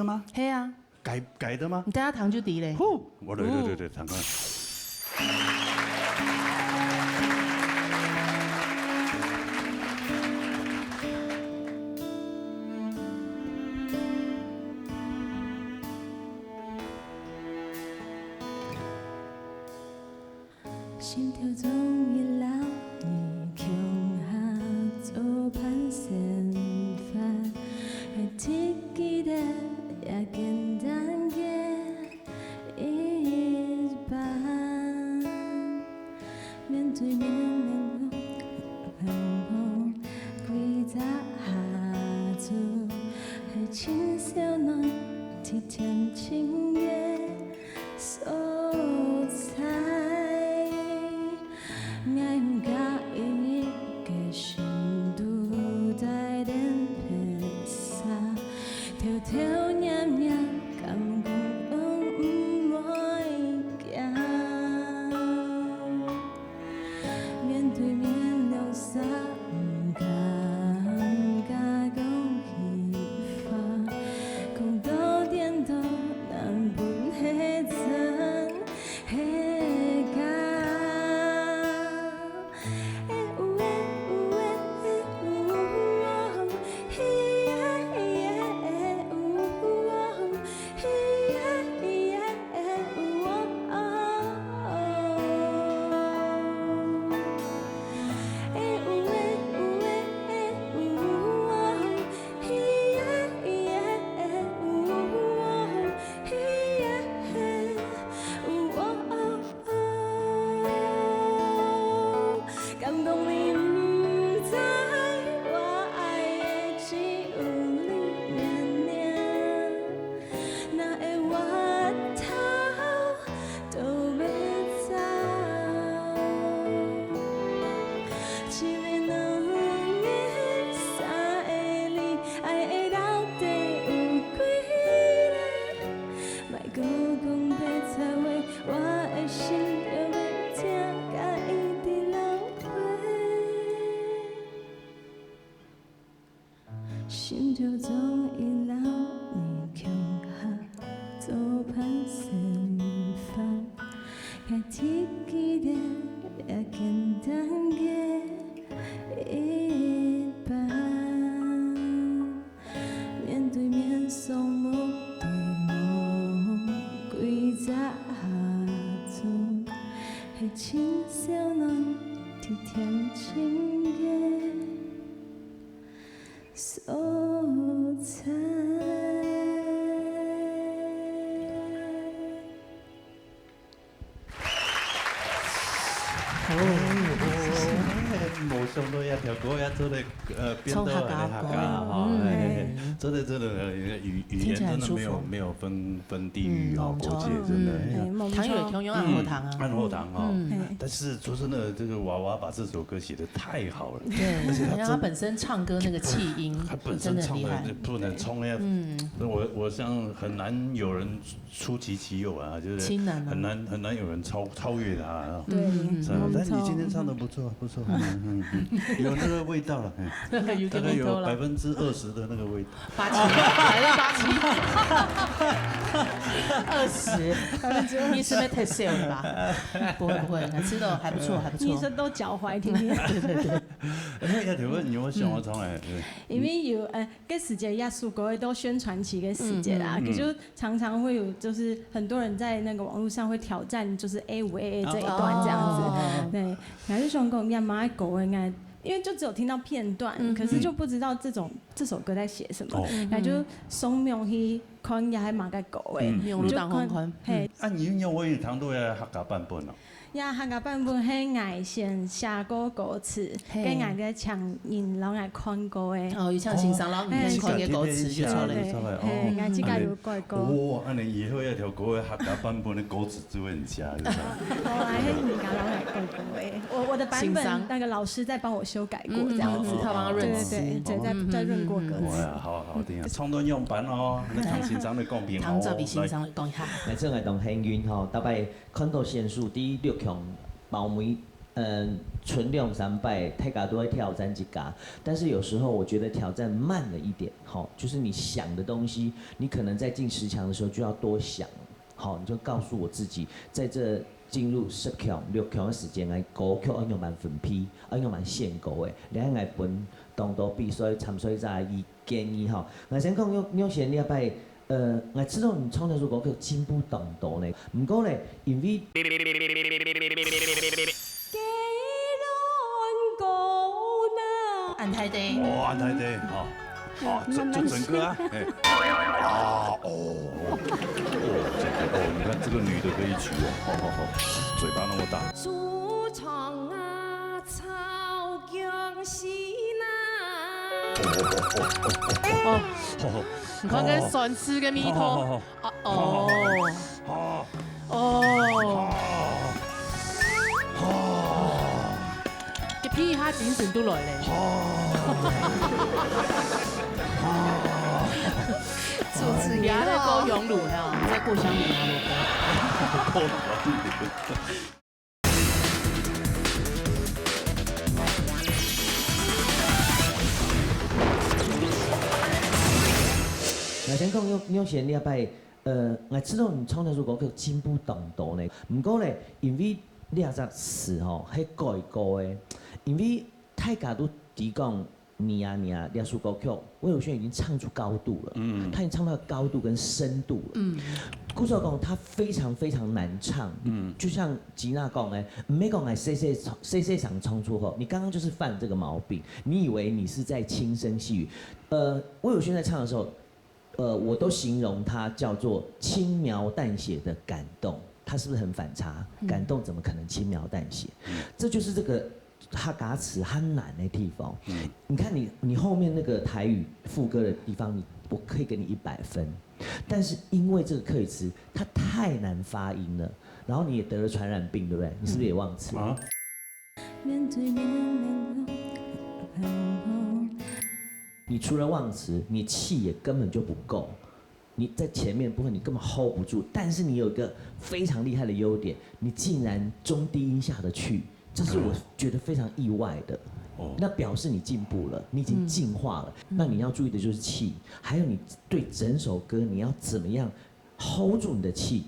个嗎？係啊，改改的嗎？你等下聽就知咧。呼，我來來來來，聽看。心頭總有你，共下做伴生活，還記得也簡單个一半。面對面，冷冷風，歸隻下晝，還盡燒暖，甜甜情个 所在。𠊎毋敢一人个心肚帶等別儕，偷偷摸摸，敢講毋會驚。 面對面兩儕，毋敢講虛話，講到顛倒，難分係真係假。感動你毋知，我愛个只有你念念。 若會越頭都袂走。一个兩个三个你，愛个到底有幾个？莫閣講別儕話，我的心就欲聽，佮伊直流血。心頭總有你，共还记得也简单的一半，面对面双目对望，几只下钟，还轻笑难提天青的所在。 哦，哎，无想到一条歌也做得呃变到客家歌吼，哎，做得做得语语言真的没有没有分分地域哈，国界真的。糖有共样啊，好糖啊，很好糖哈。但是说真的，这个娃娃把这首歌写得太好了，对，而且他本身唱歌那个气音，他本身唱的不能冲那样，嗯，我我想很难有人 出其其右啊，就是很难很难有人超超越他。对，但你今天唱的不错不错，有那个味道了，大概有百分之二十的那个味道。八七，还是八七？二十，你是不是太 sale 了吧？不会不会，吃的还不错还不错。你是都脚踝天天。对对对。哎呀，请问你有想要唱哎？因为有呃。 个时节，耶稣国会都宣传期个时节啦，可就常常会有，就是很多人在那个网络上会挑战，就是A五A A这一段这样子，对，然后就想讲，也蛮狗应该，因为就只有听到片段，可是就不知道这种这首歌在写什么，然后就松明去看也还蛮个狗诶，用路当空看，嘿，啊，你用我有糖度要客家版本哦。 呀，客家版本係𠊎先寫過歌詞，跟𠊎个唱人摎𠊎看過个。哦，有像先生摎你看个歌詞就出來。嘿，𠊎自家有改過。哇，恁樣以後一條歌个客家版本个歌詞就會很強，是吧？哦，還係人家摎𠊎改過个，我我的版本那個老師再幫我修改過，這樣子。他幫他潤詞。對對對，再再潤過歌詞。哇，好好聽啊！唱到樣板哦，那唐先生的公平哦。唐澤比先生講一下。每次𠊎當幸運吼，大概 看到選手第六強包尾，嗯，賰兩三擺，大家都會挑戰自家。但是有時候我覺得挑戰慢了一點，吼，就是你想的東西，你可能在進十強的時候就要多想，好，你就告訴我自己，在這進入十強、六強的時間，𠊎歌曲愛仰般分配，愛仰般選歌誒，你愛𠊎分當多比賽參賽者个建議吼。𠊎先講，若若選你要拜 呃，𠊎知道你唱這首歌曲進步當多呢。毋過咧，因為恁大聲。哦，恁大聲，好，好，這這整個啊，哎，啊，哦，哦，這個，哦，你看這個女的可以娶哦，好好好，嘴巴那麼大。豬腸啊，炒薑絲啦。哦，你看這酸醋个味道。 哦哦哦，一鼻下精神都來了。主持人在過羊乳哈，在過香乳哈。來先講，若若選你要拜 呃，𠊎知道你唱這首歌曲進步當多呢。毋過咧，因為這隻詞吼，係改過个，因為大家都知講你啊你啊這首歌曲，魏如萱已經唱出高度了，嗯，她已經唱到高度跟深度了，嗯，故所講她非常非常難唱，嗯，就像吉娜講的，毋係講哎細細細細聲唱出吼，你剛剛就是犯這個毛病，你以為你是在輕聲細語，呃，魏如萱在唱的時候。 呃，我都形容它叫做輕描淡寫的感動，它是不是很反差？感動怎麼可能輕描淡寫？這就是這個客家詞它難的地方。你看你你後面那個台語副歌的地方，你我可以給你一百分，但是因為這個客語詞它太難發音了，然後你也得了傳染病，對不對？你是不是也忘詞？啊？ 面對面面紅紅。你除了忘詞，你氣也根本就不夠。你在前面部分你根本 hold 不住，但是你有一個非常厲害的優點，你竟然中低音下得去，這是我覺得非常意外的。哦，那表示你進步了，你已經進化了。那你要注意的就是氣，還有你對整首歌你要怎麼樣 hold 住你的氣，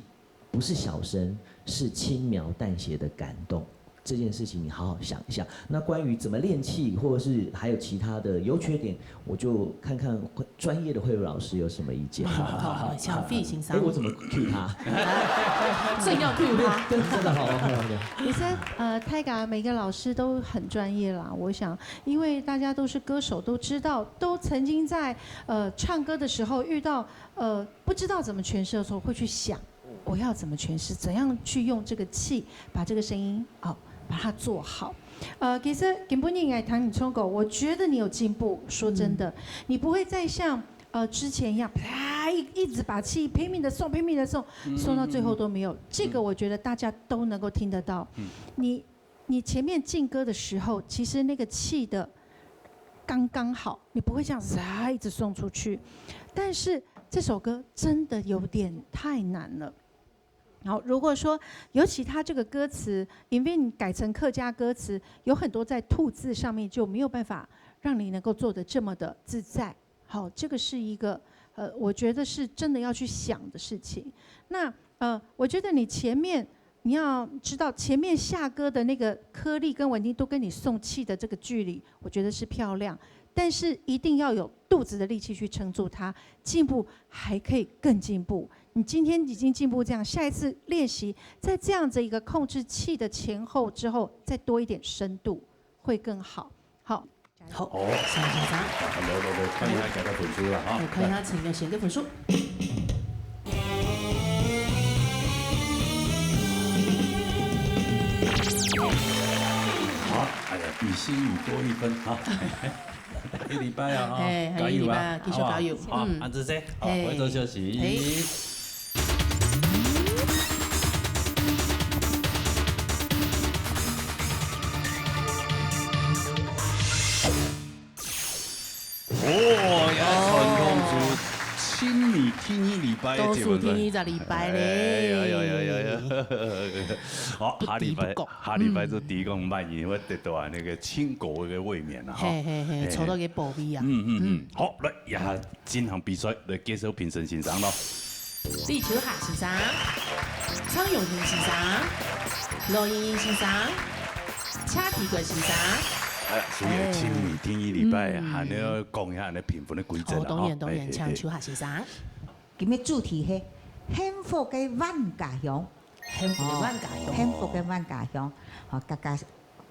不是小聲，是轻描淡写的感动。这件事情你好好想一下。那关于怎么练气，或者是还有其他的优缺点，我就看看慧专业的慧茹老师有什么意见。好，小费先生。哎，我怎么 cue 他？正要 cue 他。真的好，OK，OK。其实呃，泰嘎每个老师都很专业啦。我想，因为大家都是歌手，都知道，都曾经在呃唱歌的时候遇到呃不知道怎么诠释的时候，会去想我要怎么诠释，怎样去用这个气把这个声音哦把它做好。呃，其实今晡日来谈你唱歌，我觉得你有进步。说真的，你不会再像呃之前一样，啪一一直把气拼命的送，拼命的送，送到最后都没有。这个我觉得大家都能够听得到。你你前面进歌的时候，其实那个气的刚刚好，你不会这样子啊一直送出去。但是这首歌真的有点太难了。好，如果说，尤其它这个歌词，因为你改成客家歌词，有很多在吐字上面就没有办法让你能够做得这么的自在。好，这个是一个呃，我觉得是真的要去想的事情。那呃，我觉得你前面你要知道，前面下歌的那个颗粒跟稳定度跟你送气的这个距离，我觉得是漂亮，但是一定要有肚子的力气去撑住它，进步还可以更进步。你今天已经进步这样，下一次练习，在这样子一个控制气的前后之后，再多一点深度，会更好。好，好，谢谢先生。好，来来来，看一下大家分数了哈。我看一下陈永贤的分数。好，哎呀，比心宇多一分哈。一礼拜啊，哈，哎，还有一礼拜，继续加油。好，安子姐，好，回头休息。哦，也传统是清明第二礼拜的节目。倒数第二个礼拜嘞。哎呀呀呀呀！好，下礼拜，下礼拜就第一个半夜，我得到啊那个清狗的卫冕了哈。嘿嘿嘿，抽到个宝贝啊。嗯嗯嗯，好，来，也进行比赛，来介绍评审先生咯。李秋霞先生、蔡永賢先生、罗英英先生、蔡体格先生。哎，所以清明第二礼拜，还要讲一下那评分的规则了哈。哦，当然当然，请秋霞先生。今日主题係幸福个萬家香，幸福个萬家香。幸福个萬家香，好，家家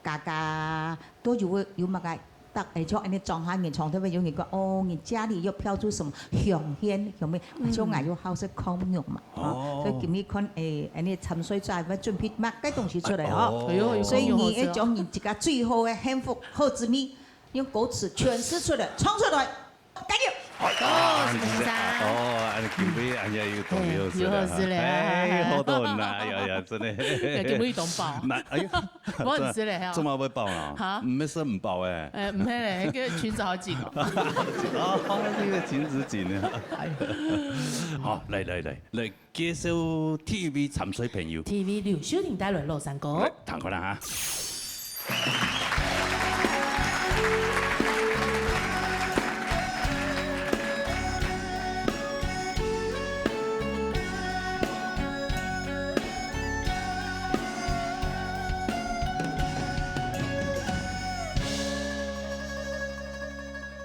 家家都有有麼个 大，誒，像恁呢莊下人常特別有人講，哦，你家裡要飄出什麼香煙，香煙，像𠊎又好食烤肉嘛，哦，所以今日看，誒，恁呢參賽者愛準備麼个東西出來哦，哎喲，所以你愛將你自家最好个幸福好滋味，用歌詞詮釋出來，唱出來，加油！哦，是先生。哦，恁呢今日恁樣有同有有好食嘞哎，好多人啊，呀呀，真的。今日當飽。那哎呦，我很食嘞哈。做麼會飽啊？哈毋係食毋飽誒。誒，毋係咧，該个裙子好緊哦。哦，那個裙子緊啊。好，來來來來，介紹第一位參賽朋友。第一位劉秀玲帶來老山歌來。，聽看啦哈。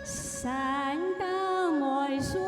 山頂梅樹。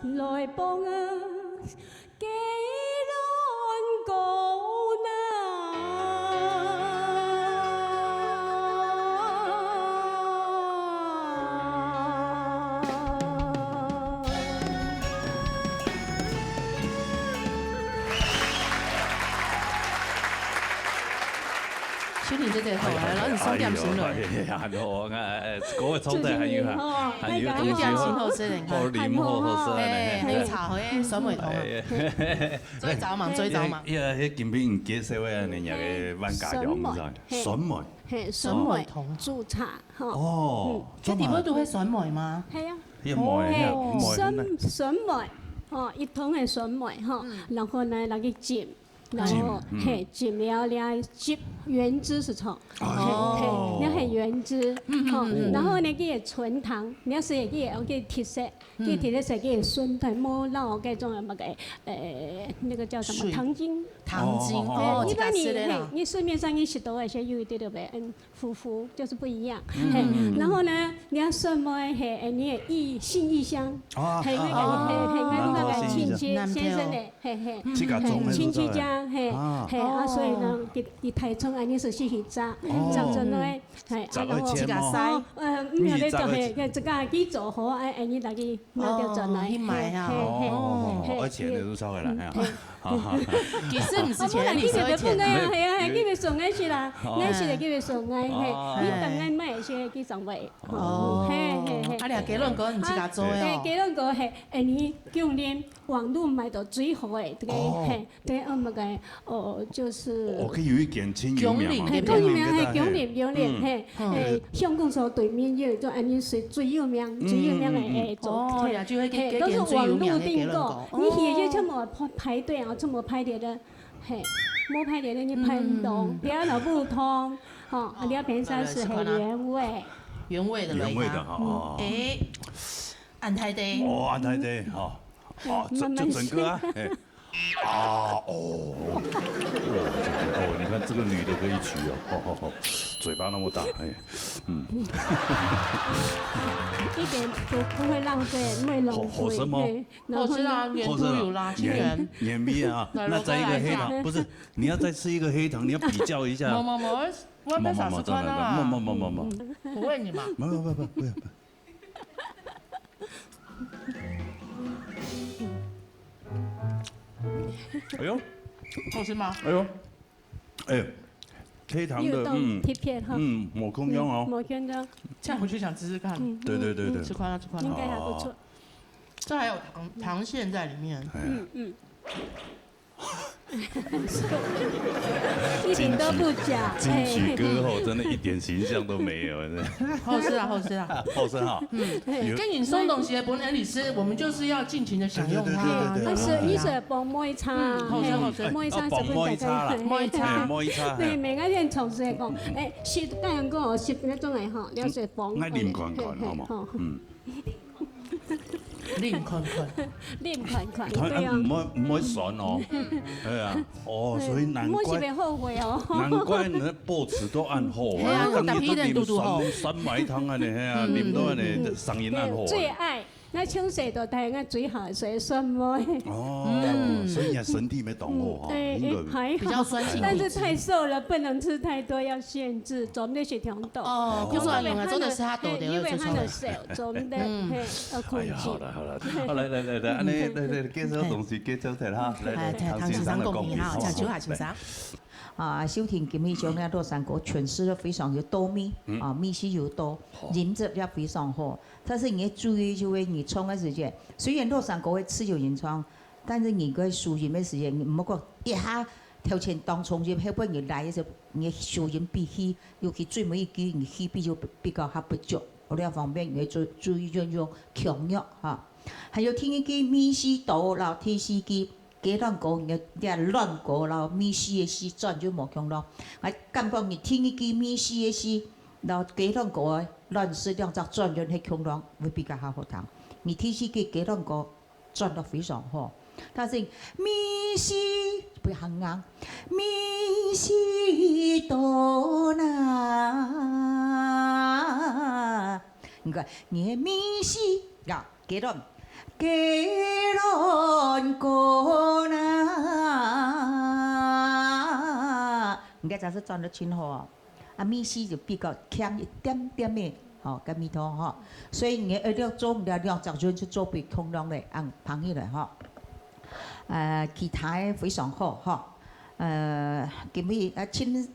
來幫啊，雞卵糕吶。秀婷姐姐好，來，老師送點心來。哎呀，很好啊，哎，哎，各位冲仔還有啊，還有東西好，有點心好食的，你看。好，禮物好好食的，哎，還有茶，哎，酸梅湯啊。哎，哎，最早嘛，最早嘛。哎，哎，哎，今天介紹的，你那個萬家香，酸梅，你知道嗎？嘿，酸梅。嘿，酸梅酸梅湯。煮茶，哈。哦，嗯。這底部都會酸梅嗎？係啊。也梅，哦。嘿，酸，酸梅，哦，一桶的酸梅，哈，嗯。然後呢，拿去浸。 然後，浸，嗯。嘿，浸了了汁，原汁係從，哦。嘿，嘿，你係原汁，嗯，嗯，吼，嗯，嗯。然後呢，佢个純糖，你要係佢个，佢个特色，嗯。佢个特色，佢个酸，佢無落該種麼个，呃，那個叫什麼，水。糖精。糖精，哦，哦，哦。哦，嘿，一般你，自家食的啦。嘿，你市面上你食到个，有一點點，嗯， 苦苦，就是不一樣。嗯。嘿，嗯。然後呢，你要算麼个，嘿，哎，你个異，性異香，啊，嘿，那個，啊，嘿，嘿，那個親戚，南投性異香。先生的，嘿，嘿，自家種的，嘿，親戚家，嘿，啊。嘿，啊，哦。所以呢，佢，佢太重，哎，你是去去摘，哦。摘出來，嘿，啊，摘來切哦。然後，哦，呃，嗯，你摘來切。嘿，嘿，這個佢做好，哎，哎，你拿去賣掉轉來，哦，去賣啊。嘿，嘿，哦，嘿，哦，而且那都燒回來，嗯，哎呀。嘿。 其實毋使錢，啊，無啦，你收錢。佢就分𠊎啊，係啊，係，佢就送𠊎去啦，哦。𠊎食了佢就送𠊎，係，哦。你等𠊎買一些佢送𠊎。哦。係，係，係。啊，你雞卵糕你自家做的哦？啊，係，雞卵糕係，哎，你供應網路買到最好的，這個，哦。係，對，嗯，那個，哦，就是哦，佢有一間真有名嘛。係，最有名，係，景林，景林，嗯。係，嗯。係，鄉公所對面有一個安尼水最有名，嗯，最有名的，嗯，嗯，嗯。哎，做，哦，係，呀，就係該，係，該間最有名的雞卵糕。都是網路訂購。 你去就全部排，排隊啊，全部排隊的，嘿，無排隊的你排毋到，嗯，嗯，嗯。你要老普通，吼，啊，你要便宜是很原味。原味的來看。原味的哈，嗯。哦。哎，恁大塊。哦，恁大塊，哈。哦，這，慢慢這整個啊，吃。嘿。啊，哦，哇，這個，哦，你看這個女的可以娶哦，吼，吼，吼，嘴巴那麼大，哎，嗯。一點都不會浪費，不會浪費，好，好吃嗎？嘿。 好吃啊，然後呢？黏度有啦，好吃啊，清源。黏，黏味啊。來，那再一個黑糖，我再來一下。不是，你要再吃一個黑糖，你要比較一下。沒，沒，沒，我，我要試試看啊。沒，沒，沒，沒，沒，沒，沒。我問你嘛。沒，沒，沒，沒，不要，不要。哎呦，好吃嗎？哎呦， 哎，黑糖的，又當，嗯，特別哈。嗯，無共樣哦。嗯，無共樣。這樣我就想吃吃看。嗯，對，對，對，對。嗯，吃看啊，吃看啊。應該還不錯。哦。這還有糖，糖餡在裡面。哎呀。嗯，嗯。一點都不假，金曲，金曲歌后，哎。真的一點形象都沒有，真的。好吃啊，好吃啊。好吃哈。嗯，有。跟你送東西的本來你吃，我們就是要盡情地享用它。對，對，對，對，對，對。啊，是，你是放梅茶，嗯，好吃，嘿，好吃。梅茶是不是在這裡？哎，哦，放梅茶啦。嘿，嘿，嘿。梅茶。哎，梅茶，對，嘿。每個人從事的講，哎，是，當然講哦，是那種的吼，了解放。那啉看看，嘿，嘿，好嗎？好。嗯。啉看看。啉看看，它，對啊。啊，毋會，毋會酸哦。嗯。哎呀，哦，所以難怪，嘿，毋好是會後悔哦。難怪你的保持都恁好啊，嘿啊，當然都啉酸，有特別的嘟嘟好。酸梅湯啊，嘿啊，嗯，啉到恁呢，嗯，嗯。聲音恁好啊。對，最愛。 𠊎從細到大，𠊎最好係酸梅。哦，嗯。所以你的身體也當好哈，嗯，對，應該。哎，還好。比較酸性一點。但是太瘦了，不能吃太多，要限制，做毋得食忒多。哦，不算用啊，做得食較多的，嘿，因為佢个瘦，做毋得，嗯。嘿，要控制。哎呀，好了，好了，好，來，來，來，來，恁呢，來，來，介紹東西，介紹一下哈，來，來，來，唐先生講一下哈，唐先生的講法哈，請講下，先生。來。 啊，秀婷今日將該洛山糕詮釋得非常有道理，嗯。啊，味緒又多，好。音質也非常好。但是你要注意，就係你唱个時間，雖然洛山糕个自由演唱，但是你个收音个時間，你毋好講一下頭前當衝音，後背你來个時候，你个收音比氣，尤其最尾一句，你氣比就比較較不足。這方面你要注，注意運用強弱哈。還有第二句味緒多，然後第四句 雞卵糕，你這卵糕摎味緒个緒轉就無共樣。𠊎感覺你第二句味緒个緒，摎雞卵糕个卵絲兩隻轉音係共樣，會比較較好聽。你第四句雞卵糕轉到非常好，但是味緒，不要很硬，味緒多啦。你看，你个味緒呀，雞卵雞卵糕啦。你看這是轉得真好哦。啊，米絲就比較強一點點的，吼，个味道吼。所以你愛做毋了兩隻潤就做不同樣的，恁捧起來吼。呃，其他的非常好吼。呃，今日啊，盡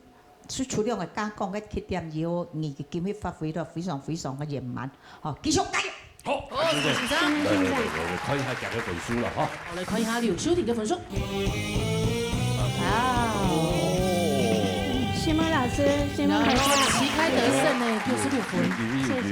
除，除了𠊎剛剛个缺點以後，你今日發揮得非常非常个圓滿。好，繼續加油！好，好，對不對？先生。來，來，來，來，看一下佢个分數了哈。好，來看一下劉秀婷个分數。啊。謝謝老師，謝謝大家。然後旗開得勝呢，六十六分。謝謝，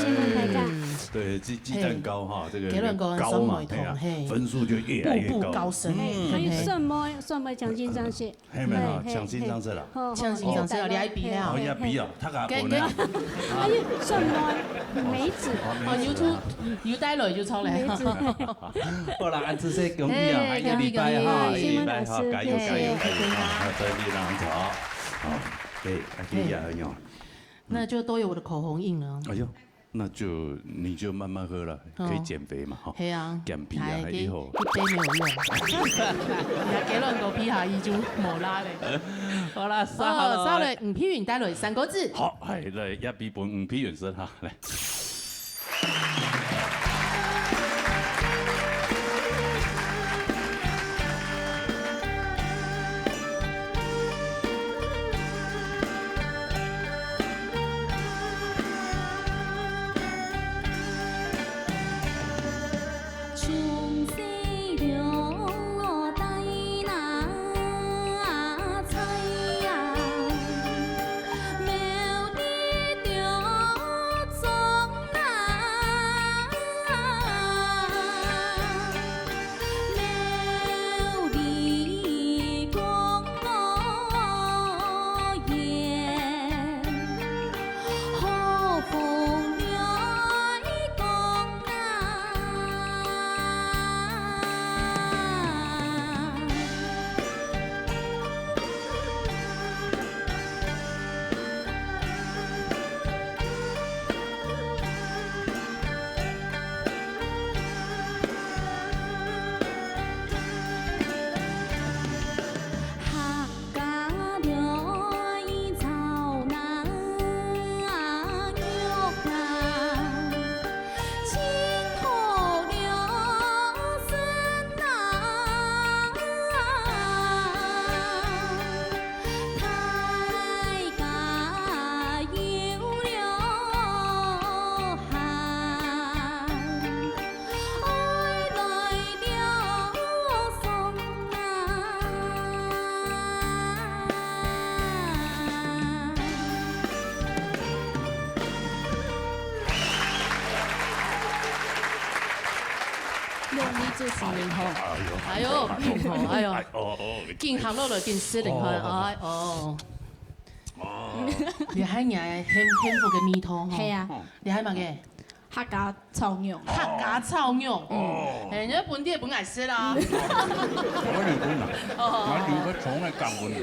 謝謝大家。嗯。對，雞，雞蛋糕哈，這個雞卵糕糕嘛，雙妹同，對啊，嘿。分數就越來越高。步步高升。嗯。還有雙妹，雙妹強心臟是 係咪啊？嘿，嘿，強心臟色啦。嘿，好，好，強心臟色，你愛比了。哦，也比啊，佢个本來。哎呀，算了，梅子。哦，有出，有帶來就出來。梅子。好啦，恁仔細恭喜啊，嘿，啊，一禮拜哈，恭喜，恭喜。一禮拜哈，加油，加油，加油，加油，好，再見啦，好。好，哎，啊，今日還有。那就都有我的口紅印了。哎喲。 那就，你就慢慢喝了，哦。可以減肥嘛，哈。係啊，減肥啊，來，還有。一杯沒有用。你還給亂狗皮下，伊就無啦咧。好啦，哦，好了，吳佩雲帶來三個字。好，哎，來，也比分吳佩雲先哈，來。 用力支持你吼。哎喲，哎喲，哎喲，哎喲，緊行落來，緊失靈吼，哎喲。哦，你還有幸，幸福个味道吼。係啊。你還有麼个？ 客家炒肉。客家炒肉。哦。哎，人家本地也本來是啦。我有分啊，哦。我有个蟲来讲分你。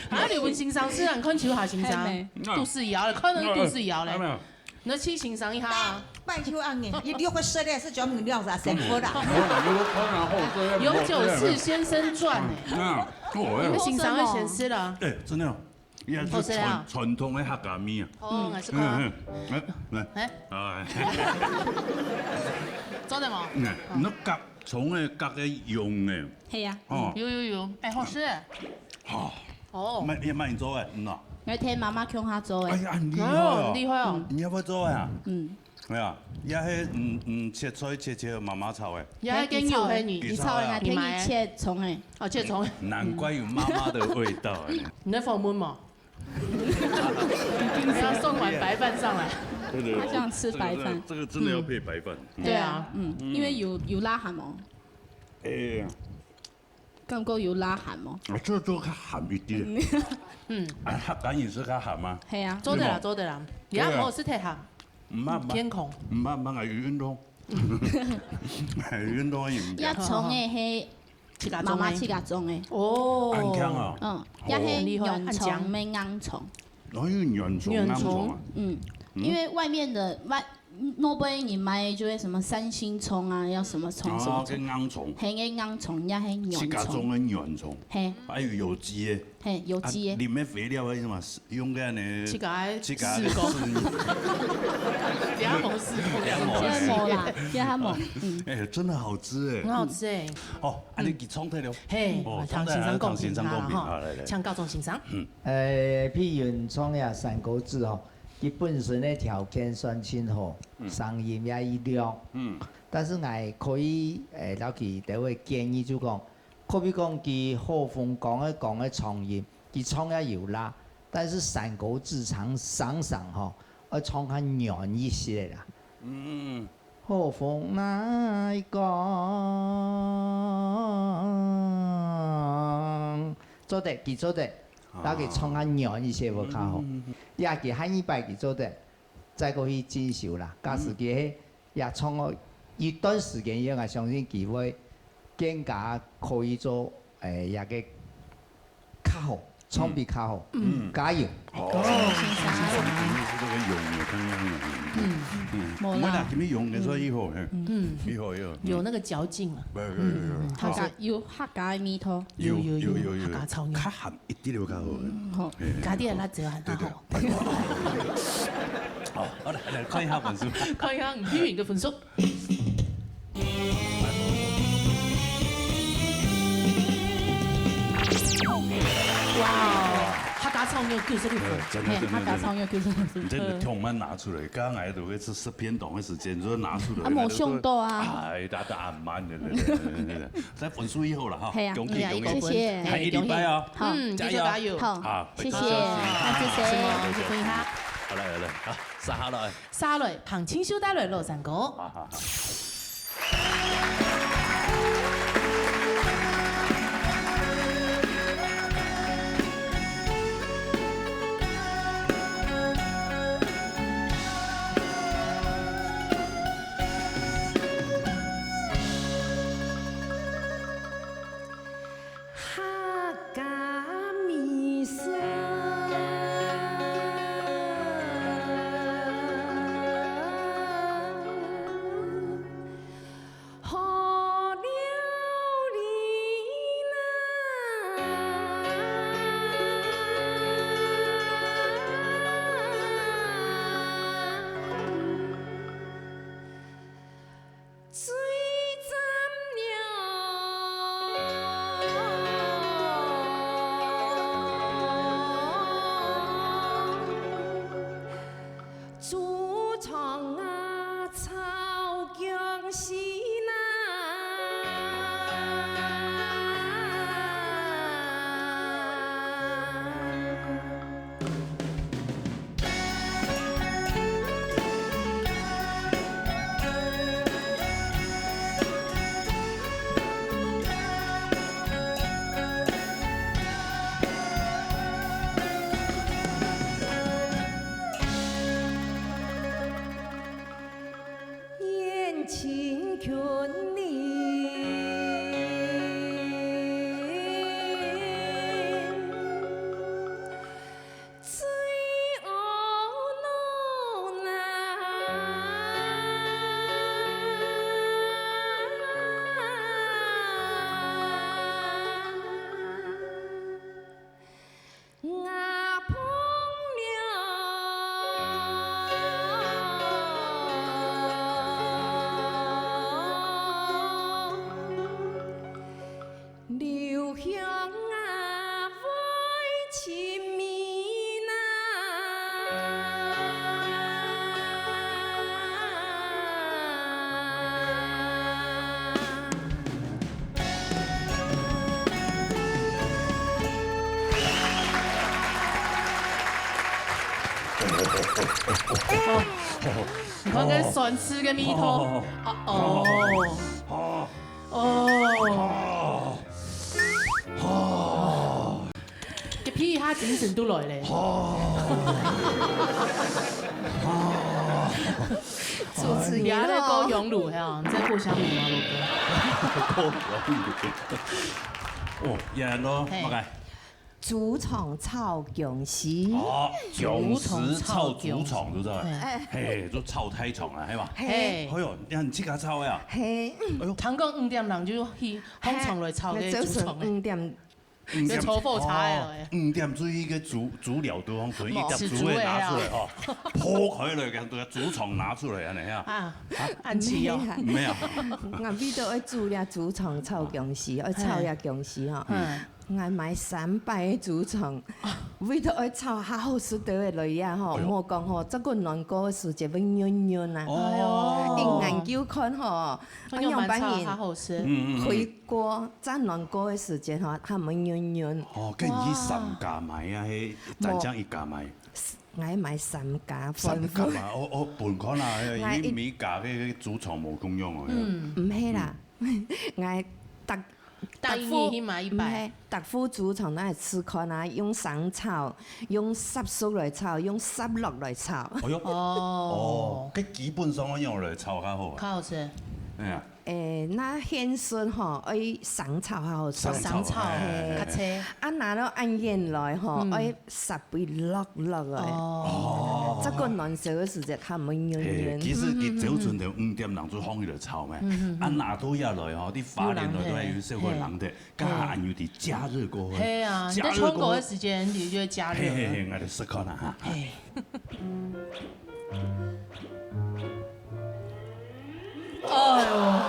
啊，你問先生是啊，你看秋霞先生，係咩？都是一样的，看到都是一样的。那，那，那，那，那去欣赏一下啊。拜，拜秋安呢，你六个十的是专门料啥，神父的。有九四先生传呢。那，我要。你们欣赏个先生啦。哎，真的哦。 也是傳，好食啊。傳統个客家麵啊。哦，嗯。𠊎試看。嗯，嗯，來，來。哎。哎。做得無？嗯，你角，蔥个角个用个。係啊。哦。有，有，有。哎，好食。哦。哦。買，也買你做个，嗯喏。𠊎同媽媽共下做个。哎呀，很厲害哦。哦，很厲害哦。嗯。你也會做个啊？嗯。 係啊，也係，嗯，嗯，切菜切切，媽媽炒个。也係跟肉个，你，你炒个，你買个。𠊎同你切蔥个。哦，切蔥。難怪有媽媽的味道哎。你在訪問嗎？你要送碗白飯上來。對，對，對。他想吃白飯。這個，這個真的要配白飯。嗯。對啊。嗯，因為有，有辣鹹哦。哎呀。 感覺有辣鹹無？啊，這就較鹹一點。嗯。啊，客家人係較鹹啊。係啊。做得啦，對無？做得啦。你也無食忒鹹。對啊。毋怕，毋怕。健康。毋怕，毋怕，有運動。有運動也毋驚。這蔥个係自家種个。媽媽自家種个。哦。恁強啊。嗯，哦。也係原創个硬蔥。哦，有原創硬蔥啊。原創。嗯，嗯。因為外面的，外，諾貝爾人買个就係什麼三星蔥啊，要什麼蔥什麼蔥，哦，該硬蔥，係，該硬蔥，也係軟蔥，自家種个軟蔥，係，還有有機个，係，有機个，啊，裡面肥料還是什麼，用个呢，自家个自家个飼料，飼料，這無飼料，這無啦，這無，嗯，哎，真的好吃哎，很好吃哎，哦，啊，你給沖退了，嘿，哦，唐先生公平，唐先生公平，好，來來，請教鍾先生，嗯，呃，譬如種呀山果子吼。 佢本身个條件算盡好，聲音也一亮。但是𠊎可以，誒，摎佢兜个建議就講，可比講佢好風講个講个長音，佢唱也有啦，但是山歌子唱上上吼，愛唱較軟一息个啦。好風來講，做得，佢做得，摎佢唱較軟一息會較好。也佢下二擺佢做得。 再過去進修啦。假使佢係也唱到一段時間以後，𠊎相信佢會更加可以做，誒，這个較好，唱比較好。加油！好，今天是這個勇也剛剛的，嗯，無啦，今天勇也算以後，嘿，以後，以後，有那個嚼勁了。不不不不，客家有客家的味道。有有有有有，客家草原，較鹹一滴就較好。好，加點辣椒還較好。 好，好，來來看一下分數。看一下吳碧雲个分數。哇哦，客家草原九十六分，真的真的，客家草原九十六分，你真的充滿拿出來，剛剛還有个是是偏短的時間，你說拿出來，啊，無想到啊，哎，大家慢的，對對對對對，在分數以後了哈，恭喜恭喜，謝謝，還一禮拜哦，好，嗯，加油加油，好，啊，謝謝，謝謝，謝謝，好，來來來，好，接下來。 下來，彭清秀帶來老山歌。你看該酸刺个味道，哦哦哦。 這皮下精神都來咧。主持人哦，高雄路係啊，你在故鄉路嗎，羅哥？高雄路。哦，也喏，嘿。麼个？豬腸炒薑絲。哦，薑絲炒豬腸，對不對？哎。嘿，就炒大腸啊，係吧？嘿。哎喲，你看你自家炒的啊？嘿。哎喲。聽講五點鐘就去工廠來炒个豬腸欸。嘿，早晨五點。五點，就炒火炒的欸。哦，五點鐘一个豬，豬料都放出，一隻豬个拿出來吼，剖開來，將這个豬腸拿出來，恁樣啊？啊，恁樣哦。沒有。𠊎為著愛煮這豬腸炒薑絲，愛炒這薑絲吼。嗯。 𠊎買三擺个豬腸，為著愛炒較好食个來啊吼，哎喲。莫講吼，這个軟膏个時節會軟軟啊。哦。𠊎研究看吼，愛仰般炒較好食？嗯，嗯，嗯。開鍋炸軟膏个時節吼，較毋會軟軟。哦，該你去三家買啊，嘿，哇。單淨一家買。𠊎買三家，三家嘛，哦，哦，分開啦，𠊎一，你每家个豬腸無共樣哦。嗯。毋係啦，嗯。𠊎逐 大義去買一擺。毋係，逐副豬腸來試看啊，用生炒，用煠熟來炒，用煠落來炒。哎喲，哦。哦，該基本上愛仰來炒較好啊？較好食。哎呀。誒，該芡筍吼，愛生炒較好食。生炒，生炒，哎。較脆。啊，拿到恁遠來吼，嗯。愛煠佢落落來。哦。哦。這个軟燒个時節，較毋會軟軟。嘿，其實佢早晨就五點鐘就放佢來炒咩。嗯，嗯，嗯。啊，拿到遐來吼，你花蓮來都還有一些會冷的。 嗯。 該還有得加熱過後。係啊，加熱過後。你在窗口个時間，你就會加熱了。嘿，嘿，嘿，𠊎來試看啊哈。嘿。哎喲。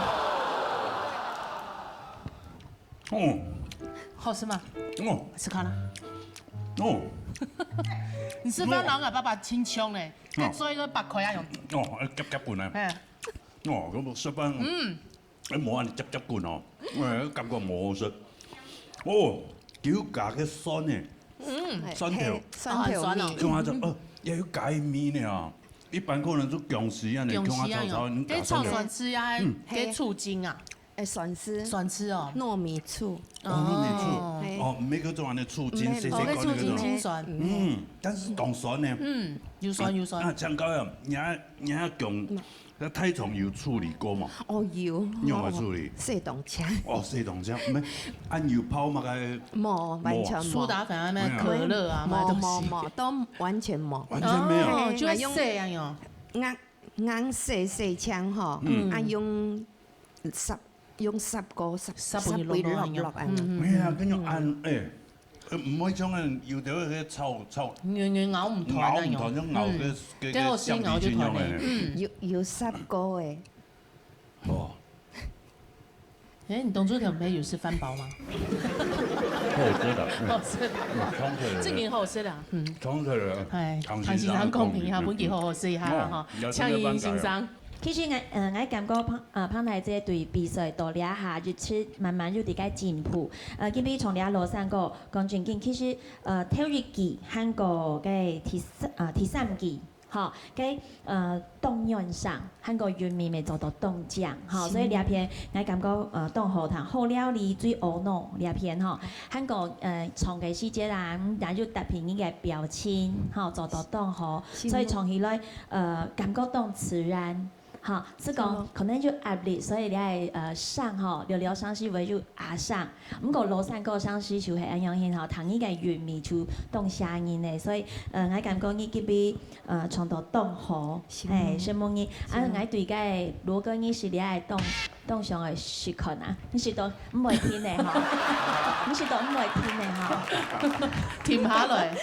哦。好食嗎？哦。試看啊。哦。你示範人家爸爸親像呢，哦。該做一个八塊啊用。哦，夾夾滾啊。嘿。哦，該个示範。嗯。 哎，無恁夾夾滾哦，哎，感覺無好食。哦，佢有加个蒜呢，嗯。蒜頭。嘿，蒜頭米。哦，很酸哦。像啊，就，哦，也有加米呢啊。一般可能就薑絲啊，你薑絲啊，薑啊炒炒，你加蒜頭。該炒酸絲啊，嗯。該醋精啊。哎，酸絲。酸絲哦。糯米醋。哦，糯米醋。哦。嘿。哦，每个做完的醋精，嘿，細細罐那个。哦，該醋精清酸。嗯，但是當酸呢。嗯，有酸有酸。啊，啊，像高呀，你還，你還薑， 該大腸有處理過無？哦，有。仰般處理？細當淨。哦，細當淨，毋係，恁有泡麼个？無，完全無。蘇打粉啊，那可樂啊，無，麼个東西。無，無，都完全無。完全沒有。哦，就係洗啊，喲。硬，硬洗，洗淨吼，嗯。啊，用煠，用煠過，煠，煠分佢落落啊。煠分佢落落啊。嗯，嗯，嗯。哎呀，跟你講，嗯。哎， 呃，毋會像恁有兜个炒，炒，軟軟咬毋斷那種。咬毋斷，就咬个，嗯。个，个橡皮筋樣个。該好食咬就斷了，嗯。有，有煠過欸。哦。哎，你當初條眉有食番包嗎？好食啦，嗯。好食啦。嗯，當然了。正經好食啦，嗯。當然了。哎，唐先生公平一下，嗯，嗯，嗯。分佢好好食一下啦，哦，哈。請先生。 其實𠊎，呃，𠊎感覺彭，呃，彭大姐對比賽到這下一直慢慢有在該進步。呃，今晡日從這老師講，講真經，其實，呃，頭一季還過該第三，呃，第三季，吼，該，呃，當軟聲，還過韻味乜做到當靚，吼，是。所以這片𠊎感覺，呃，當好聽，好料理最嗷嗷這片，吼，還過，呃，唱个時節啊，嗯，也有搭配你个表情，吼，做到當好，是。所以唱起來，呃，感覺當自然。 吼，係講，係咯。可能有壓力，所以你愛，呃，聲吼，略略聲勢會有壓聲。毋過老師个聲勢就係恁樣形吼，聽你个韻味就當嚇人个，所以，呃，𠊎感覺你今晡日，呃，唱到當好，係。嘿，承蒙你。啊，承蒙。𠊎對該羅哥你係你愛當，當想愛試看啊，你係都毋會停个吼，你係都毋會停个吼。停下來，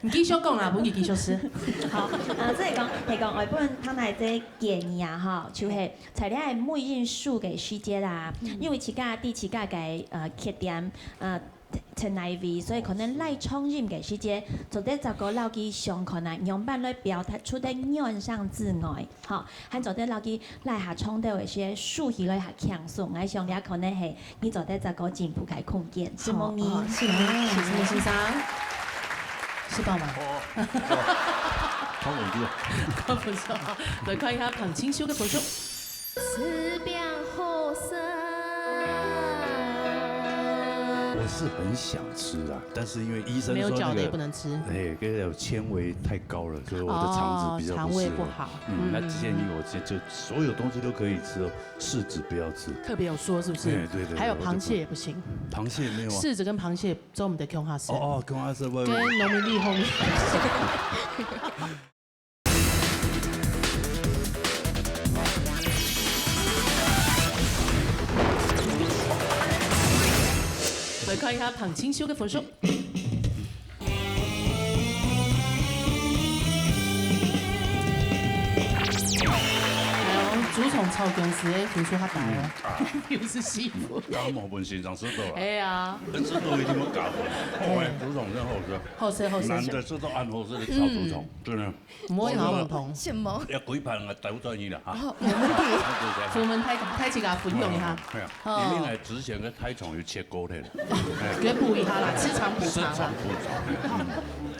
你繼續講啦，分佢繼續試。好，啊，所以講，係講，𠊎本來聽來這 建議啊，吼，就係在這个每日數个時節啊，嗯。因為自家知自家个，呃，缺點，呃，在哪位，所以可能來唱音个時節，做得再過摎佢想看啊，樣般來表達出个軟聲之外，吼，還做得摎佢來下唱到一些數起來下輕鬆，𠊎想這可能係 你做得再過進步个空間，承蒙你。好，好，承蒙，承蒙先生。食飽嗎？哦，哦，好穩定啊。看不出，來看一下彭清秀个表情。是很想吃啊，但是因为医生说那个，没有脚的也不能吃。哎，跟有纤维太高了，所以我的肠子比较不适合。哦，肠胃不好。嗯，那建议我这，就所有东西都可以吃哦，柿子不要吃。特别有说是不是？哎，对，对，对，还有螃蟹也不行。我就不，螃蟹没有啊。柿子跟螃蟹做毋得共下食。哦，哦，共下食，不，不。跟农民历后面。来看一下唐青秀个分数。哎呦，竹筒炒芎絲个分数較低哦，嗯，啊。又是西服。剛剛無分先生食到啦。哎呀。食到一定要加分。哦，哎，竹筒真好食。好食，好食。難得食到恁好食个炒竹筒，嗯。真的。 毋好搞毋同。什麼？要歸盤个倒轉去了哈。哦，無問題。對，對，對。分分大，大自家分享一下。哎呀，哦。因為呢，之前个大腸有切過个。哎。給補一下啦，吃腸補腸啦。吃腸補腸。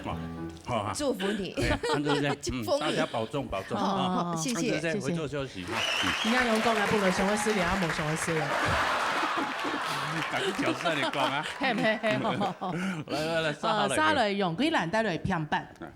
嗯。啊，好啊。祝福你。哎，那就這樣，嗯，祝福你。大家保重，保重。哦，啊，謝謝。那就這樣，謝謝。回座休息哈。嗯。人家用講啊，不能想要吃，你也無想要吃了。趕緊調試你講啊。嘿，嘿，嘿，好，好，好。來，來，來，沙拉來。哦，沙拉用，歸籃帶來平板。哎。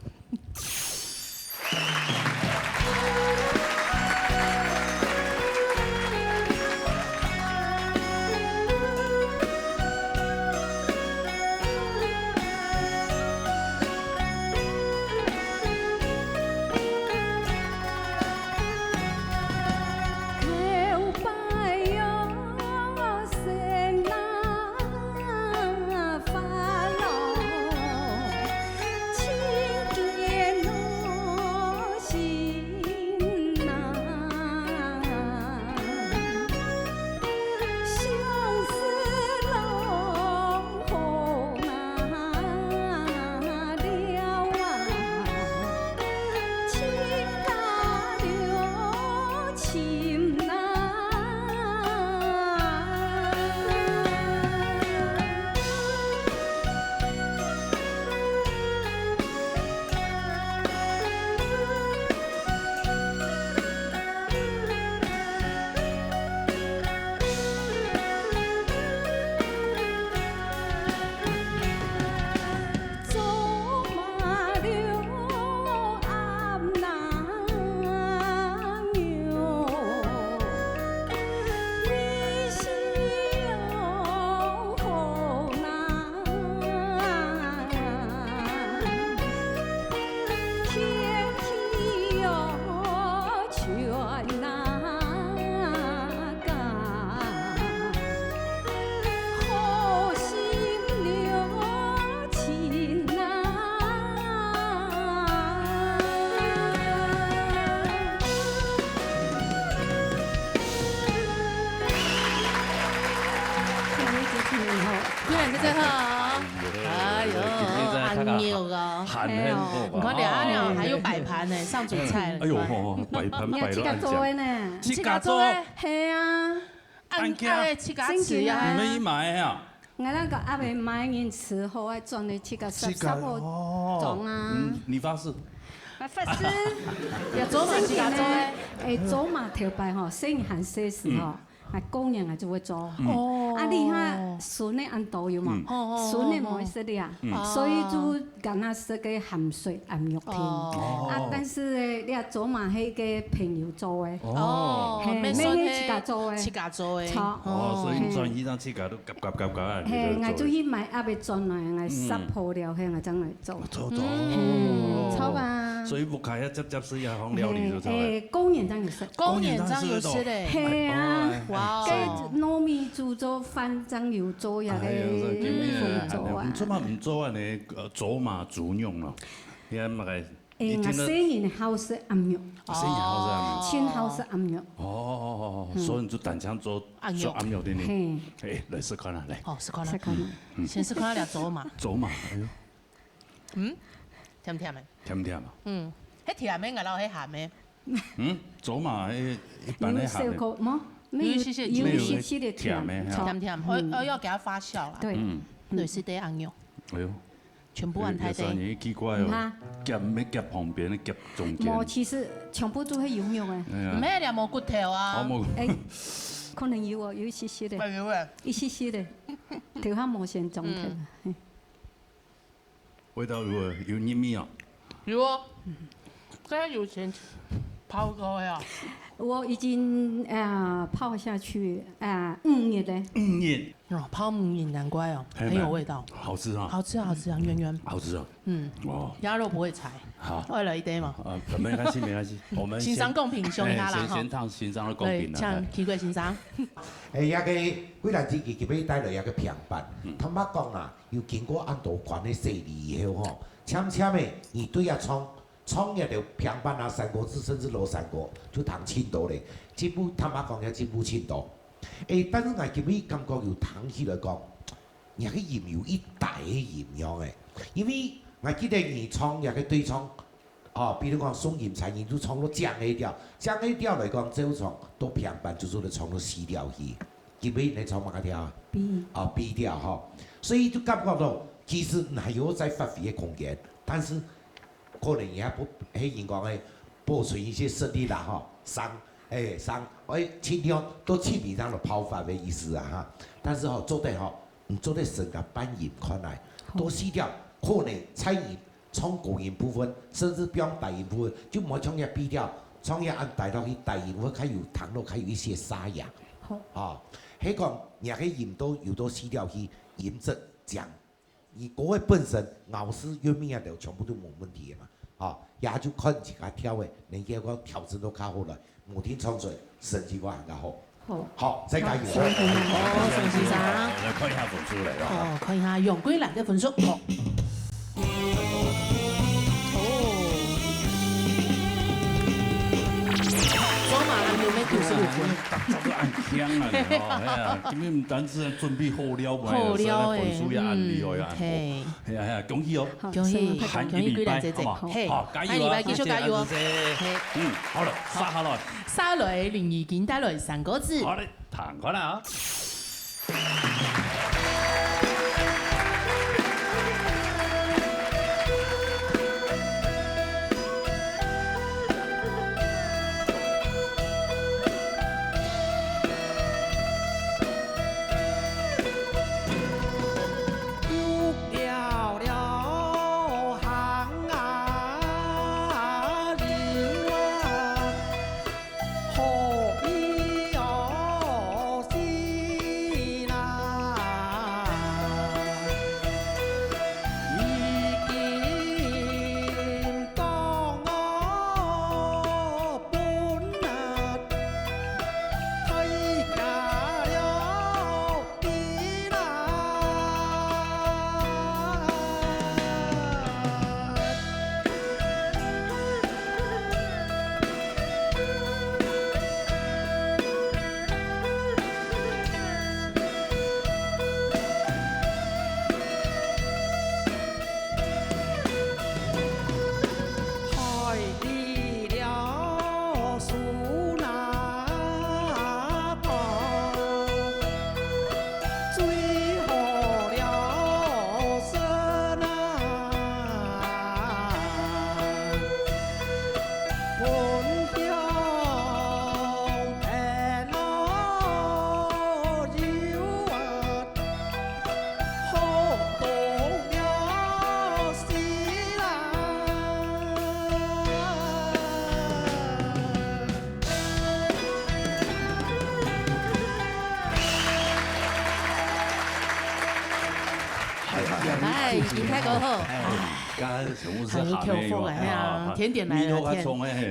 果然是最好。哎喲，阿牛哦。你看這阿牛還有擺盤呢，上主菜了。哎喲，擺盤擺到恁靚。自家做个呢。自家做个。係啊。恁靚。自家做个，自家試啊。你買啊？ 𠊎那個阿伯買人食好，愛轉去自家煠，自家，煠好哦。裝啊。嗯，你發誓？𠊎發誓。也做嘛，自家做个。真个呢，誒，做嘛頭擺吼，細人還細時吼，嗯。𠊎過年𠊎就會做。嗯。哦。啊，你看，筍个恁多有無？嗯。哦，哦，哦，筍个無愛食了啊，哦。嗯。所以就 敢若食个鹹水鴨肉片。哦。啊，但是呢，這做嘛係个朋友做个。哦。嘿，乜係自家做个。自家做个。著。哦，所以轉去讓自家都夾夾夾夾啊，嘿，你都做。𠊎就去買鴨个轉來，𠊎煠好了，嘿，𠊎正來做。做，做。嗯，著吧？所以屋下也接接係也好料理，就著。嘿，誒，過年正有食。過年正有食嘞。嘿啊，哦，哎，哇哦。該糯米煮做飯正有做呀，哎呀，這个，嗯，做嘛毋做啊呢？ 呃，做嘛煮肉咯，你看那個，誒，一定要，𠊎細人好食鴨肉。細人好食鴨肉。盡好食鴨肉。哦，哦，哦，哦，嗯。所以你就單淨做，鴨肉。做鴨肉个呢。嘿。誒，來試看啊，來。哦，試看啊。試看啊。嗯。先試看啊，這做嘛。做嘛，哎喲。嗯，甜甜个。甜甜嘛。嗯，該甜个，𠊎摎該鹹个。嗯，做嘛，誒，一般个鹹个。有小可，無？有一些些，有一些些个甜。有一些甜个，哈。甜甜，哦，嗯。哦，要給它發酵啦。對。嗯。對，係得恁樣。哎喲。 全部恁大塊。哎，有時候你奇怪哦，毋怕。夾，乜夾旁邊，夾中間。無，其實全部都係有肉个。哎呀。毋係，你無骨頭啊。哦，無。誒，可能有哦，有一些些个。哎，有誒。一些些个。頭殼無先裝忒。嗯。嘿。味道如何？有入味哦？有哦，這有先泡過的哦。我已經，啊，泡下去，啊，五日了。五日。哦，泡五日，難怪哦，嘿，很有味道。好吃啊。好吃，好吃啊，軟軟。好吃啊。嗯。哦。鴨肉不會柴。好。愛來一堆嘛。呃，沒關係，沒關係，我們先，先生公平，上一下啦，哎，先，哈。先聽先生的公平啦。對，請奇怪先生。哎，那個，既然自己今日帶來一個平板，嗯。坦白講啊， 有經過恁多關个洗禮以後吼，漸漸个，你對啊創，創一條平板啊、三國志，甚至老三國，就聽盡多咧。進步，坦白講，也進步盡多。誒，但是𠊎今日感覺有聽起來講，若个音有一大个影響誒。因為𠊎記得你創若个對唱，哦，比如講宋音、蔡音就唱到降A調，降A調來講，照唱到平板就做得唱到C調去。今日你唱麼个調啊？B。哦，B調吼。所以就感覺到，其實還有再發揮个空間，但是可能也不，迄人講个保存一些實力啦吼，省，誒，省，誒，盡量都盡力讓它爆發的意思啊哈。但是吼，做得吼，你做得升个半音看來，好。多試掉，可能蔡音 唱高音部分，甚至放低音部分，就毋好唱遐B調，唱遐恁低落去，低音會較有聽落，較有一些沙啞。好。啊，係講若个音都有到C調去，音質強，你歌个本身咬字韻味啊，都全部都無問題个嘛。啊，也就看自家調个，能夠講調整到較好來。 無定唱出來，成績會還較好。好。好，再加油。好，辛苦了。哦，宋先生。來看一下分數來了。哦，看一下楊貴蘭个分數。哦。哦。走馬還有沒九十五分？大家都恁強啊，你哦，哎呀，今天毋單止準備好料，好料誒，分數也恁厲害啊，嗯，嘿。係啊，係啊，恭喜哦。好，恭喜，恭喜貴蘭姐姐。好嘛，嘿，好，加油啊，下禮拜繼續加油哦。嘿。嗯，好了，好。殺下來。 下來林義京帶來三個字。好嘞，聽看啊。哎，已經太過好。哎，剛剛全部是還有口福哎，係啊，甜點來了，甜，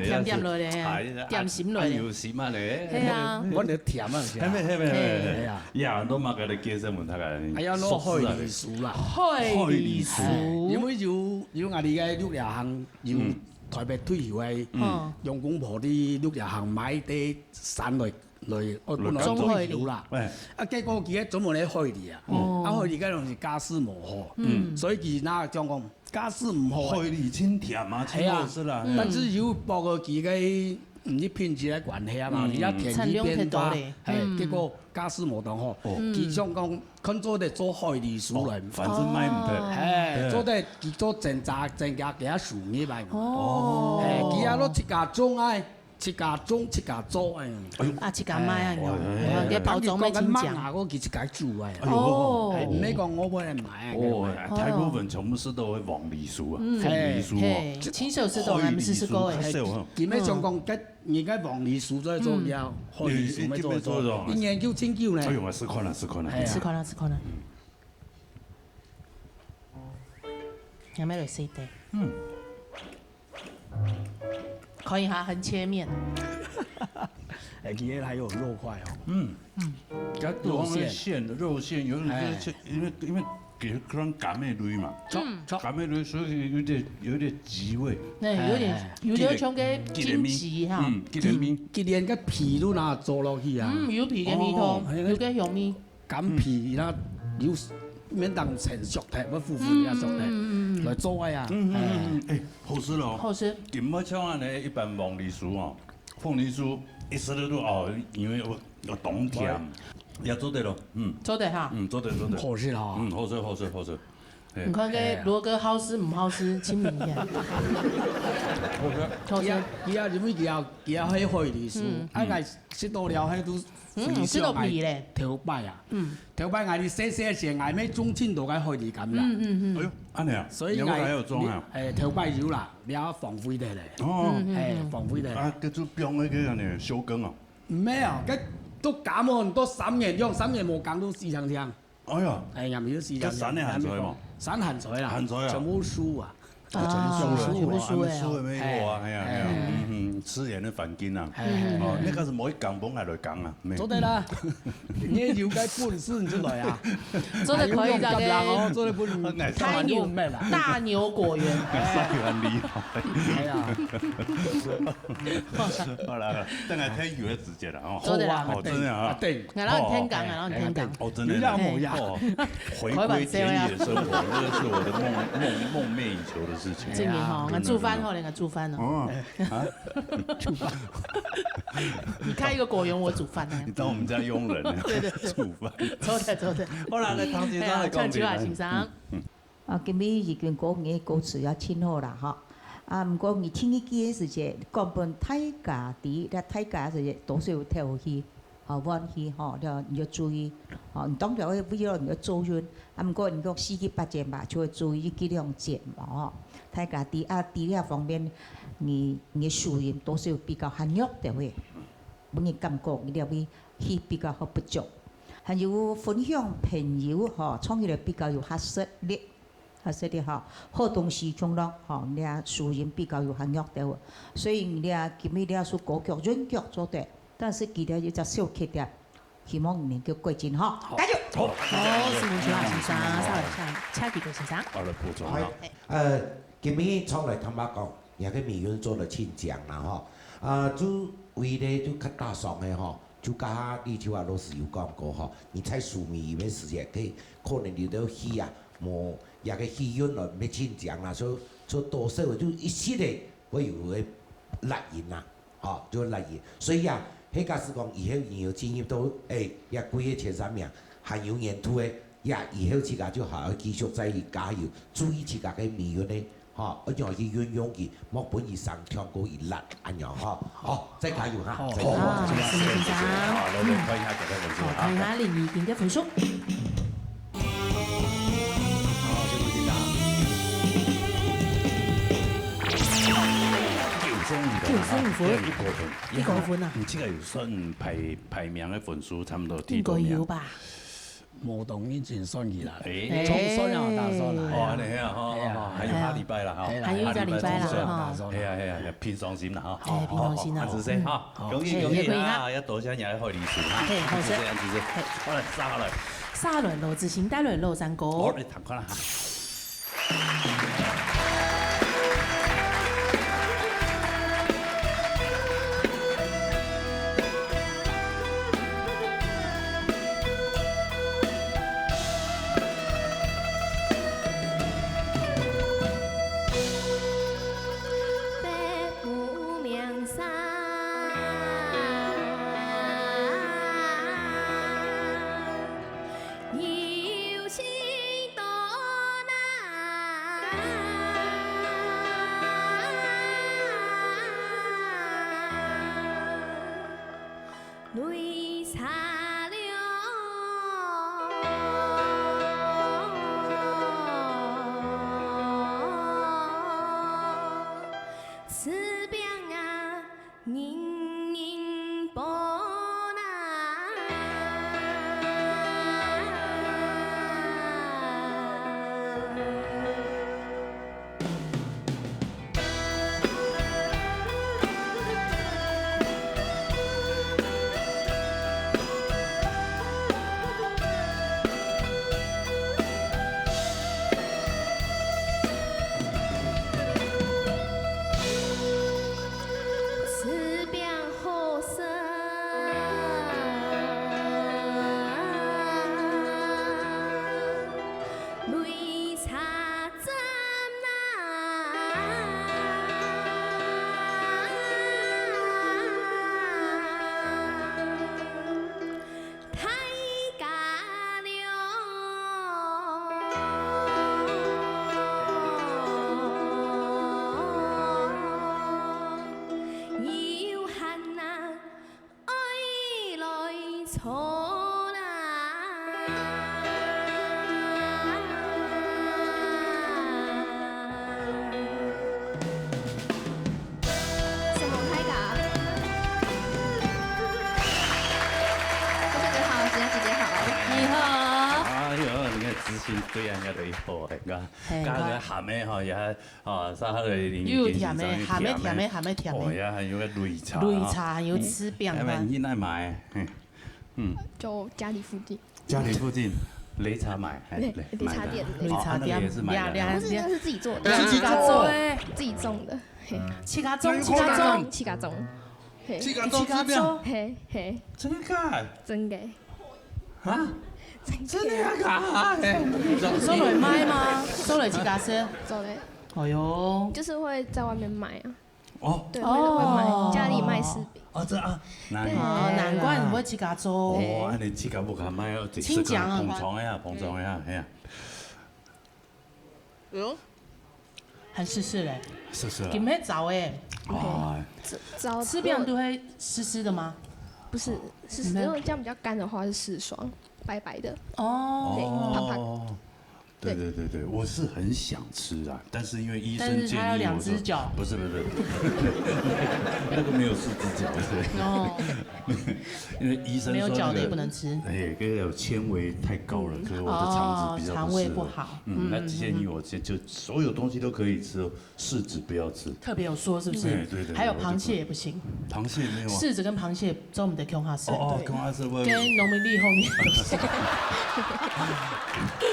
甜點來了，點心來了。有心嘛咧？係啊。我咧甜啊，係啊。係咩，係咩，係咩，係啊。呀，都嘛个咧介紹問大家。哎呀，我海梨酥啦。海梨酥。因為有，有𠊎哋个六里行，有台北退休个，嗯。楊公婆在六里行買啲山來 來，哦，本來種海梨啦。哎。啊，結果佢个專門个海梨啊，哦。啊，海梨該種係價數無好，嗯。所以佢那講講價數毋好。海梨真甜啊，真好食啦。係啊，嗯。但是有包括佢个，嗯，品質个關係啊嘛，嗯。佢个天氣變化，產量忒多咧。哎，嗯。結果價數無當好。哦。佢想講，看做得做海梨酥來。哦，反正賣毋忒。哎，對。做得佢做增加，增加佢个收入來嘛。哦。哎，佢也都自家種哎。自家種自家做个。哎喲，啊，自家賣啊，哎，喲，哎，哎，哎，你包裝个清講个麥芽，我自家煮个。哎喲，哦。哎，毋係講我會買啊，哦，買啊。哎，大部分全部係都係黃梨樹啊，嗯。鳳梨樹啊，嘿，嘿，這青色係都還毋係試過个。海梨樹較少啊。基本上講，該人家黃梨樹做做了，嗯。海梨樹乜做做，一研究真久呢。哎喲，我試看啊，試看啊。哎呀。試看啊，試看啊。 還沒有洗的。嗯。可以哈，很切面。哎，今天還有肉塊哦。嗯。嗯。該肉餡。肉餡，肉餡有點像，哎。因為，因為佢可能柑仔類嘛。著，嗯。著。柑仔類，所以有點，有點桔味。對，有點，哎，哎。有點像个金桔哈。嗯，桔味。桔，桔个皮都拿做落去啊。嗯，有皮个味道，哦，有个香味。 柑皮，佢有面當成熟忒，愛苦苦个熟忒，嗯，嗯，嗯，嗯。來做个啊。嗯，嗯，嗯，嗯。哎。哎，好食咯。好食。今晡像恁呢，一般黃梨樹哦，鳳梨樹，一食就哦，因為有，有當甜，對。也做得咯，嗯。做得哈。嗯，做得，做得。好食哦。嗯，好食，好食，好食。哎。你看這，哎呀。羅哥好食毋好食，盡明顯。好食。好食。佢啊，佢啊，因為佢啊，佢啊，係海梨樹，嗯。啊，𠊎食到了，係都嗯，非常食到皮咧。愛頭擺啊。嗯。 頭擺𠊎細細時，𠊎乜種盡多个海梨柑啦。嗯，嗯，嗯。哎喲，恁呢啊，所以𠊎，你屋下有種啊？哎，頭擺有啦，了荒廢忒咧。哦。嗯，嗯，哎，嗯。荒廢忒。啊，該就放該个呢，休耕啊。毋係啊，該都感冒，都三年，用三年無耕都死淨淨。哎呀。哎呀，毋係死淨淨，該山个鹹菜嘛。山鹹菜啦，鹹菜啊。全部樹啊。 啊，全部樹啊，全部樹个哦。全部樹个，沒有啊，哎呀，哎呀，哎呀。嗯，嗯，自然个環境啊。哎，哎，哎。哦，該个係無一講，本來就講啊，沒。做得啦，你有該本事你就來啊。做得可以，還有用柑啦，大家哦，做得分你，太牛，還有咩啦？大牛果園。哎，很厲害。哎呀。好啦，好啦，等下天有个時節啦，哦。做得啦。哦，真的啊。啊，對。 𠊎摎你聽講，哦。𠊎摎你聽講。哦，真的。你讓我呀。哦，回歸田園生活，真的是我的夢，夢，夢寐以求的事情。真的吼，真的，𠊎煮飯好了，𠊎煮飯哦。哦，啊？煮飯。你開一個果園，我煮飯呢。你當我們家傭人啊？對，對，對。煮飯。做得，做得。好啦，來，唐先生來講。哎呀，請起來，先生。嗯。 啊，今晡日已經講你歌詞也盡好啦，吼。啊，毋過你第一句个時節，講分大家知，這大家時節多少有敨氣，吼，換氣，吼，了你就注意，吼，你當然會為了你个作用，啊，毋過你講四季八節嘛，就會注意這幾兩節嘛，吼。大家知啊，知這方面，你，你个收音多少比較較弱个話，分人感覺你了會氣比較好不足。還有分享朋友，吼，唱起來比較有較實力。 啊，所以吼，好東西中咯，吼，你啊，收音比較有較弱个，所以你啊，今日你啊，首歌曲原曲做得，但是佢這一隻小缺點，希望你能夠改進吼，好。加油！好。好，承蒙秋華先生，好。稍微請，請幾位先生。好，來補充啊。哎。呃，今日唱來坦白講，你个美韻做得盡靚啦吼，啊，就為了就較打爽个吼， 就剛剛立秋啊老師有講過吼，你在收尾个時節，佢可能有兜氣啊，無，這个氣韻咯，毋係盡靚啦，所以，所以多少就一息仔會有个落音啦，吼，就落音。所以啊，該假使講以後你有進入到，哎，這季个前三名，還有年度个，呀，以後自家就好好繼續再加油，注意自家个美韻个 吼，愛仰去運用佢，莫分佢生忒過一辣，恁樣吼。好，再加油哈，好，再加油。好，承蒙先生。好，來，來，看一下大家分數哈。好，看一下林怡婷个分數。好，承蒙先生。九十五分啊，九十五分。哈，一个分。一个分啊。你這个有算排，排名个分數差不多第多名？應該有吧。 無當認真算起來，哎。總算啊，打算啊。哦，恁樣啊，吼，哎呀，吼，還有下禮拜啦，吼。哎呀，還有一個禮拜啦，下禮拜總算。吼。哎呀，哎呀，平常心啦，吼。哎，平常心啦。好，好，恁仔細，嗯。哈，好。恭喜，恭喜，哎，也可以啊。啊，也多謝你个好意思，哈。嘿，好勢。恁仔細，恁仔細。嘿。好來，續下來。續下來，羅志祥帶來老山歌。好，來聽看啦，哈。擂茶了，柿餅啊，人人搬啊。 柿餅好食，擂茶站啊，大家了。 有閒啊，愛來坐啦。什麼開講？姐姐好，姐姐好。你好。哎喲，你看知心對啊，人家都一好，你看，嘿，剛剛你看。喊的哈，也 哦，上海个零又甜的，鹹的，甜的，鹹的，鹹的。哦，也還有个擂茶哦。擂茶，還有柿餅啊。嗯，你哪買？嘿，嗯。就家裡附近。家裡附近擂茶買，嘿，對，擂茶店。哦，那個也是買的。擂茶店，兩，兩，不是，那是自己做的。自己做的。自己種的，嘿。自家種，自家種。自家種，自家種。嘿。自家種柿餅。自家種。嘿，嘿。真的假的？真的。啊？真的。真的假的？嘿。收來賣嗎？收來自家食？收來。 哎喲。就是會在外面賣啊。哦。對，哦。會，會賣，家裡賣柿餅。哦，這啊，難怪。對。哦，難怪你會自家做。哦，恁樣自家屋下賣，哦，親情啊。捧場个啊，捧場个啊，嘿啊。哎喲。還濕濕嘞。濕濕啊。今日燥欸。哦。燥，燥。柿餅都會濕濕的嗎？不是，是，嗯。如果這樣比較乾的話是柿霜，白白的。哦。對，胖胖。哦。 對，對，對，對，我是很想吃啊，但是因為醫生建議我說，但是他有兩隻腳。不是，不是，不是，那個沒有四隻腳，對。哦。因為醫生說那個，沒有腳的也不能吃。哎，那個有纖維太高了，嗯。所以我的腸子比較不適合。哦，腸胃不好。嗯，那建議我就，嗯。就所有東西都可以吃哦， 柿子不要吃。特別有說是不是？對，對，對，還有螃蟹也不行。我就不，螃蟹沒有啊。柿子跟螃蟹做毋得共下食。哦，哦，對。共下食，我，跟農民曆後面。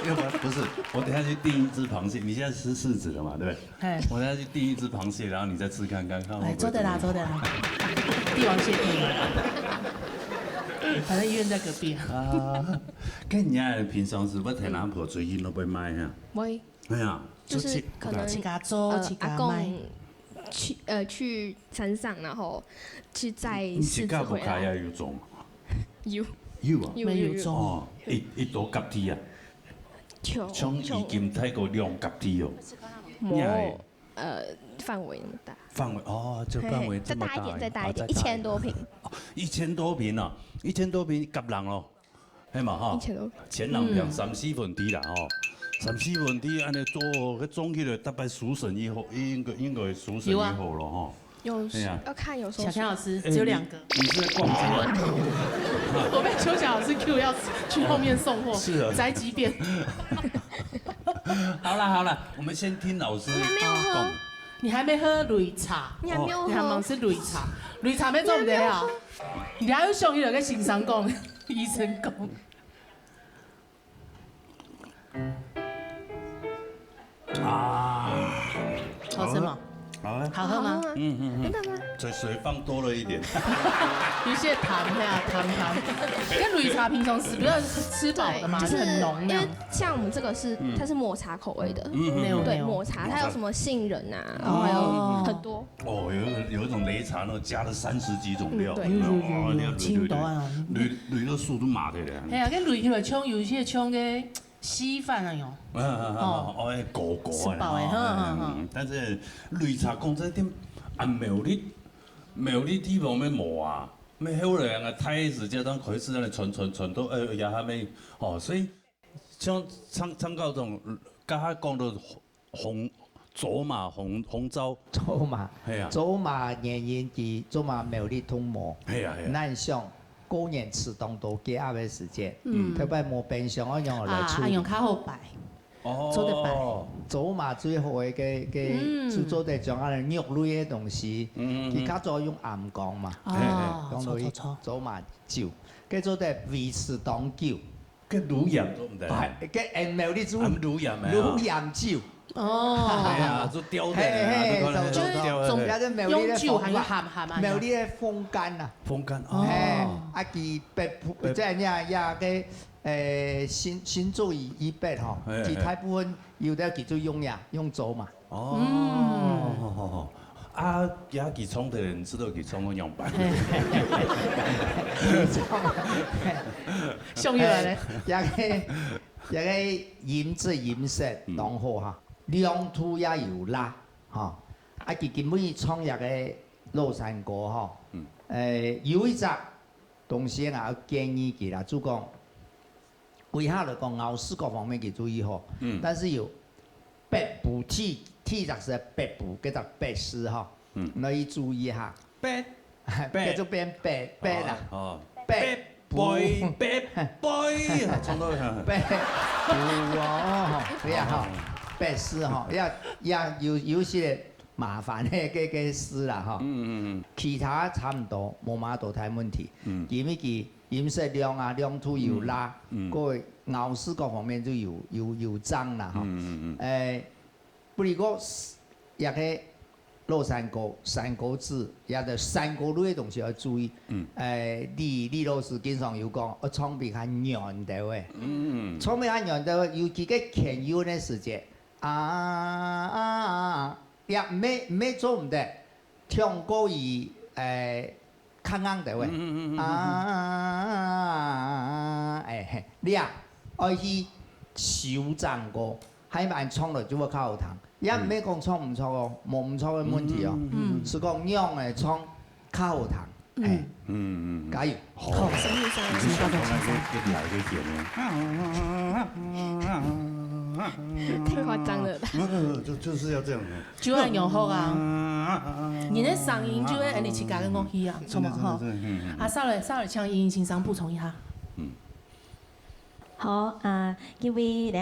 要不然，不是，我等下去訂一隻螃蟹，你現在吃柿子了嘛，對不對？嘿。我等下去訂一隻螃蟹，然後你再吃看看，看會不會怎麼樣。哎，做得啦，做得啦。帝王蟹可以嗎？反正醫院在隔壁啊。啊，該你啊，平常時捌𢯭阿婆出去，你會買啊？會。 哎呀，就是可能，自家做，呃，自家賣。阿公去，呃，去山上，然後去摘柿子回來。你自家屋下也有種？有。有啊？有，有，有。有種。哦，一，一多甲地啊？像，像已經大過兩甲地哦。無，你還，呃，範圍那麼大。範圍，哦，就範圍這麼大。嘿，再大一點，再大一點，哦，再大一點。一千多坪。哦，一千多坪，甲人哦。 係嘛吼？一千多坪。前兩坪，嗯。三四分地啦吼，三四分地恁樣做，該種起來大概收成以後，應該，應該收成以後了吼。有啊。有，係啊。要看有時候。小強老師，欸，只有兩個。你，你是在逛街嗎？我被秋霞老師 Q 要去後面送貨，是啊。宅急便。好啦好啦，我們先聽老師講。我還沒有喝。你還沒喝擂茶？你還沒有喝。哦。你還忙食擂茶，擂茶乜做毋得啊？你還有想起來跟先生講，醫生講。 啊，好吃嗎？好喝。好喝嗎？好喝吗？嗯，嗯，嗯。真的嗎？水，水放多了一點。有些糖呀，糖，糖。跟擂茶平常時不是吃飽的嘛，對，就是很濃那樣。因為像我們這個是，嗯。它是抹茶口味的。嗯，嗯，嗯。對，沒有，沒有。抹茶，它有什麼杏仁啊，哦。然後還有很多。哦，有一個，有一種擂茶，那個加了三十幾種料，嗯，對。有沒有？有，有，有，哦，那個擂，擂，擂，青島啊。擂，擂到手都麻掉了。哎呀，跟擂起來像有一些像个 稀飯啊喲。嗯，嗯，嗯，哦。哦，哎，糊糊的，食飽的，哦，嗯，嗯，嗯。嗯，但是擂茶講真點，啊，苗栗，苗栗地方乜無啊？麼後來啊，大時節當開始恁樣傳傳傳到，呃，也還沒，哦，所以像張張教授，剛才講到紅，紅走馬紅紅糟，走馬，係啊，走馬原因佢走馬苗栗通無，係啊係啊，恁想過年食當多雞鴨个時節，嗯，特別無冰箱，愛用來處理，啊，用較好擺。 哦，做得擺。走馬最好个个个，嗯，就做得將恁肉類个東西，嗯嗯嗯，佢較早用醃缸嘛，哦，講落去，著著著，走馬酒，佢做得維持當久。該滷鹽做毋得？哎，該恁苗栗煮，啊，滷鹽个啊，滷鹽酒。哦，哎呀，就吊等个啊，嘿嘿，就可能吊等个。就係總，也係苗栗个風乾，永久還係鹹鹹啊？苗栗个風乾啊。風乾，哦。嘿，啊，佢北部，北，這樣呀，呀，該 誒，新新竹以以北吼，嘿，佢大部分有兜佢就用呀，用走馬。哦，嗯，好好好，啊，也佢創个人知道佢創个樣板。想起來咧，也个也个飲食飲食當好哈，兩度也有辣哈，啊，佢今晡日創這个老山歌吼，誒，有一隻 東西啊，建議佢啦，就講，歸下來講咬字各方面佢注意吼，嗯，但是有北部第第一隻字北部，該隻北字吼，嗯，你愛注意哈。北，北，該就變北北啦，哦，北部，北北，啊，衝到北部哦，吼，對啊吼，北字吼，也也有有些麻煩个个个字啦吼，嗯嗯嗯，其他差毋多，無麼多大問題，嗯，因為佢 飲食量啊，量都有啦，嗯，嗯，各位咬字各方面就有有有增啦吼。嗯嗯嗯。誒，不過這个老山歌、山歌子，也就山歌類个東西要注意。嗯。誒，李李老師經常有講，愛唱比較軟兜个。嗯嗯。唱比較軟兜个，尤其个牽韻个時節，啊啊啊啊，也毋係毋係做毋得，唱歌以誒 較硬兜个。嗯嗯嗯嗯嗯嗯。啊，哎嘿，你啊，愛去修正過，還慢唱落就會較好聽。也毋係講唱毋著哦，無毋著个問題哦，嗯嗯嗯嗯，係講仰仔唱較好聽。嗯。哎，嗯嗯嗯。加油！好，好，生日快樂，你是想看那个，给你来一个点呢？太誇張了。沒有沒有沒有，就就是要這樣。就恁樣好啊。你的聲音就會恁樣自家个樂器啊，著無？吼。真的真的真的，嗯嗯嗯。啊，稍微稍微請英英先生補充一下。嗯。好，啊，因為這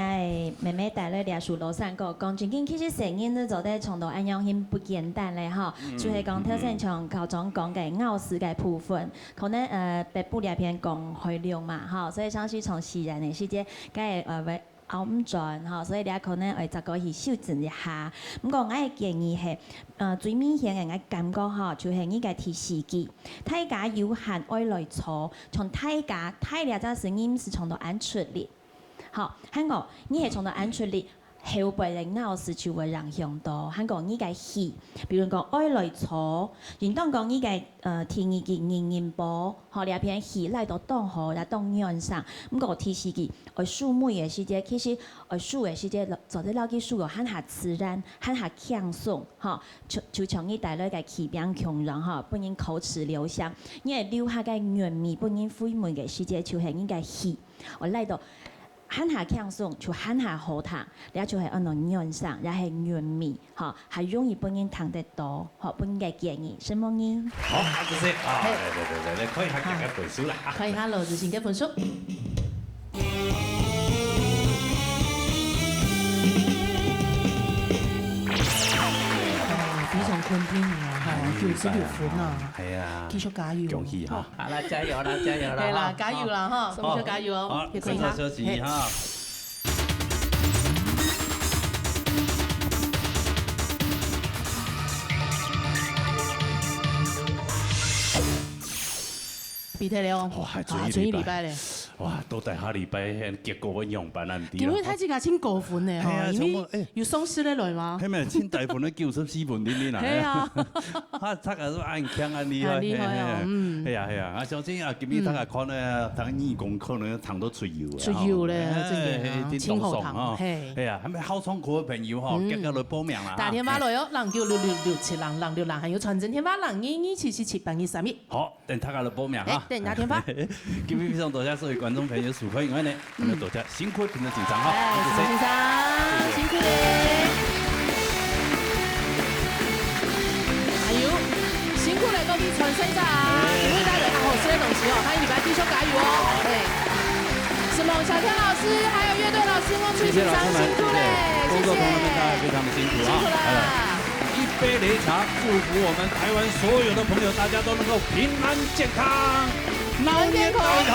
妹妹帶來這首老山歌，講真經，其實細人仔做得唱到恁樣，已經不簡單了吼。嗯，就係講頭先像校長講个咬字个部分，可能，呃，北部這片講海陸嘛，吼，所以像係從西南个時節，該，呃，會 拗毋轉吼，所以你可能愛再過去修正一下。毋過，𠊎个建議係，呃，最明顯个𠊎感覺吼，就係你个第四句，大家有閒愛來坐，像大家大這隻字音係唱到恁出力。好，還過你係唱到恁出力，後背个咬字就會影響到，還過你个氣，比如講愛來坐，應當講你个，呃，第二句人人保，吼，這片氣拉到當好，也當軟聲。毋過第四句 愛收尾个時節，其實愛收个時節，做得摎佢收到還較自然，還較輕鬆，吼。就就像你帶來个氣拚共樣，吼，分人口齒留香。你愛留下个韻味，分人回味个時節，就係你个氣。愛拉到還較輕鬆，就還較好聽，這就係安到軟聲，也係韻味。 吼，還容易分人聽得到，吼，分人个建議，承蒙你。好，啊，這些啊，嘿。來來來來，來看一下大家分數啦。看一下羅子晴个分數。哦，非常肯定啊，吼，哎，九十六分啊，哎呀，繼續加油。恭喜哈。好啦，加油啦，加油啦，係啦，哈。加油啦，哈，好，繼續加油哦，好，也可以哈。生肖消息哈。嘿。忒了哦。哇，還賰一禮拜。啊，賰一禮拜咧。哇，到底下禮拜結果會仰般啊？毋知啊。今晡日大自家真高分呢，吼，哎呀，因為全部，哎。有喪屍咧來嗎？係咩？真大分个九十四分定定啊。係啊。啊，大家都恁強恁厲害，恁厲害哦，嘿，嘿，嘿。嗯。係啊，係啊，啊，相信啊，今晡日大家看呢，嗯。大家耳公可能聽到出油啊，出油咧，吼。真个啊，哎，真爽爽，真好聽，吼。嘿。係啊，還沒好唱歌个朋友吼，嗯。遽遽來報名啦，哈。打電話來哦，零九六六六七零零六零，還有傳真電話零二二七四七八二三一。好， 等大家來報名哈。哎，等打電話。今晡日非常多謝所有觀眾朋友收看以外呢，嗯。還有多謝辛苦評審先生哈，哎，辛苦先生，謝謝。辛苦咧。還有，辛苦咧，各位參賽者，哎。因為大家有好食个東西哦，下一禮拜繼續加油哦。哎。沈夢、小天老師，還有樂隊老師，孟翠先生，謝謝老師們，辛苦咧，謝謝。工作同仁們，大家非常的辛苦啊。辛苦啦。哎。 一杯擂茶，祝福我們台灣所有的朋友，大家都能夠平安健康，龍年大吉。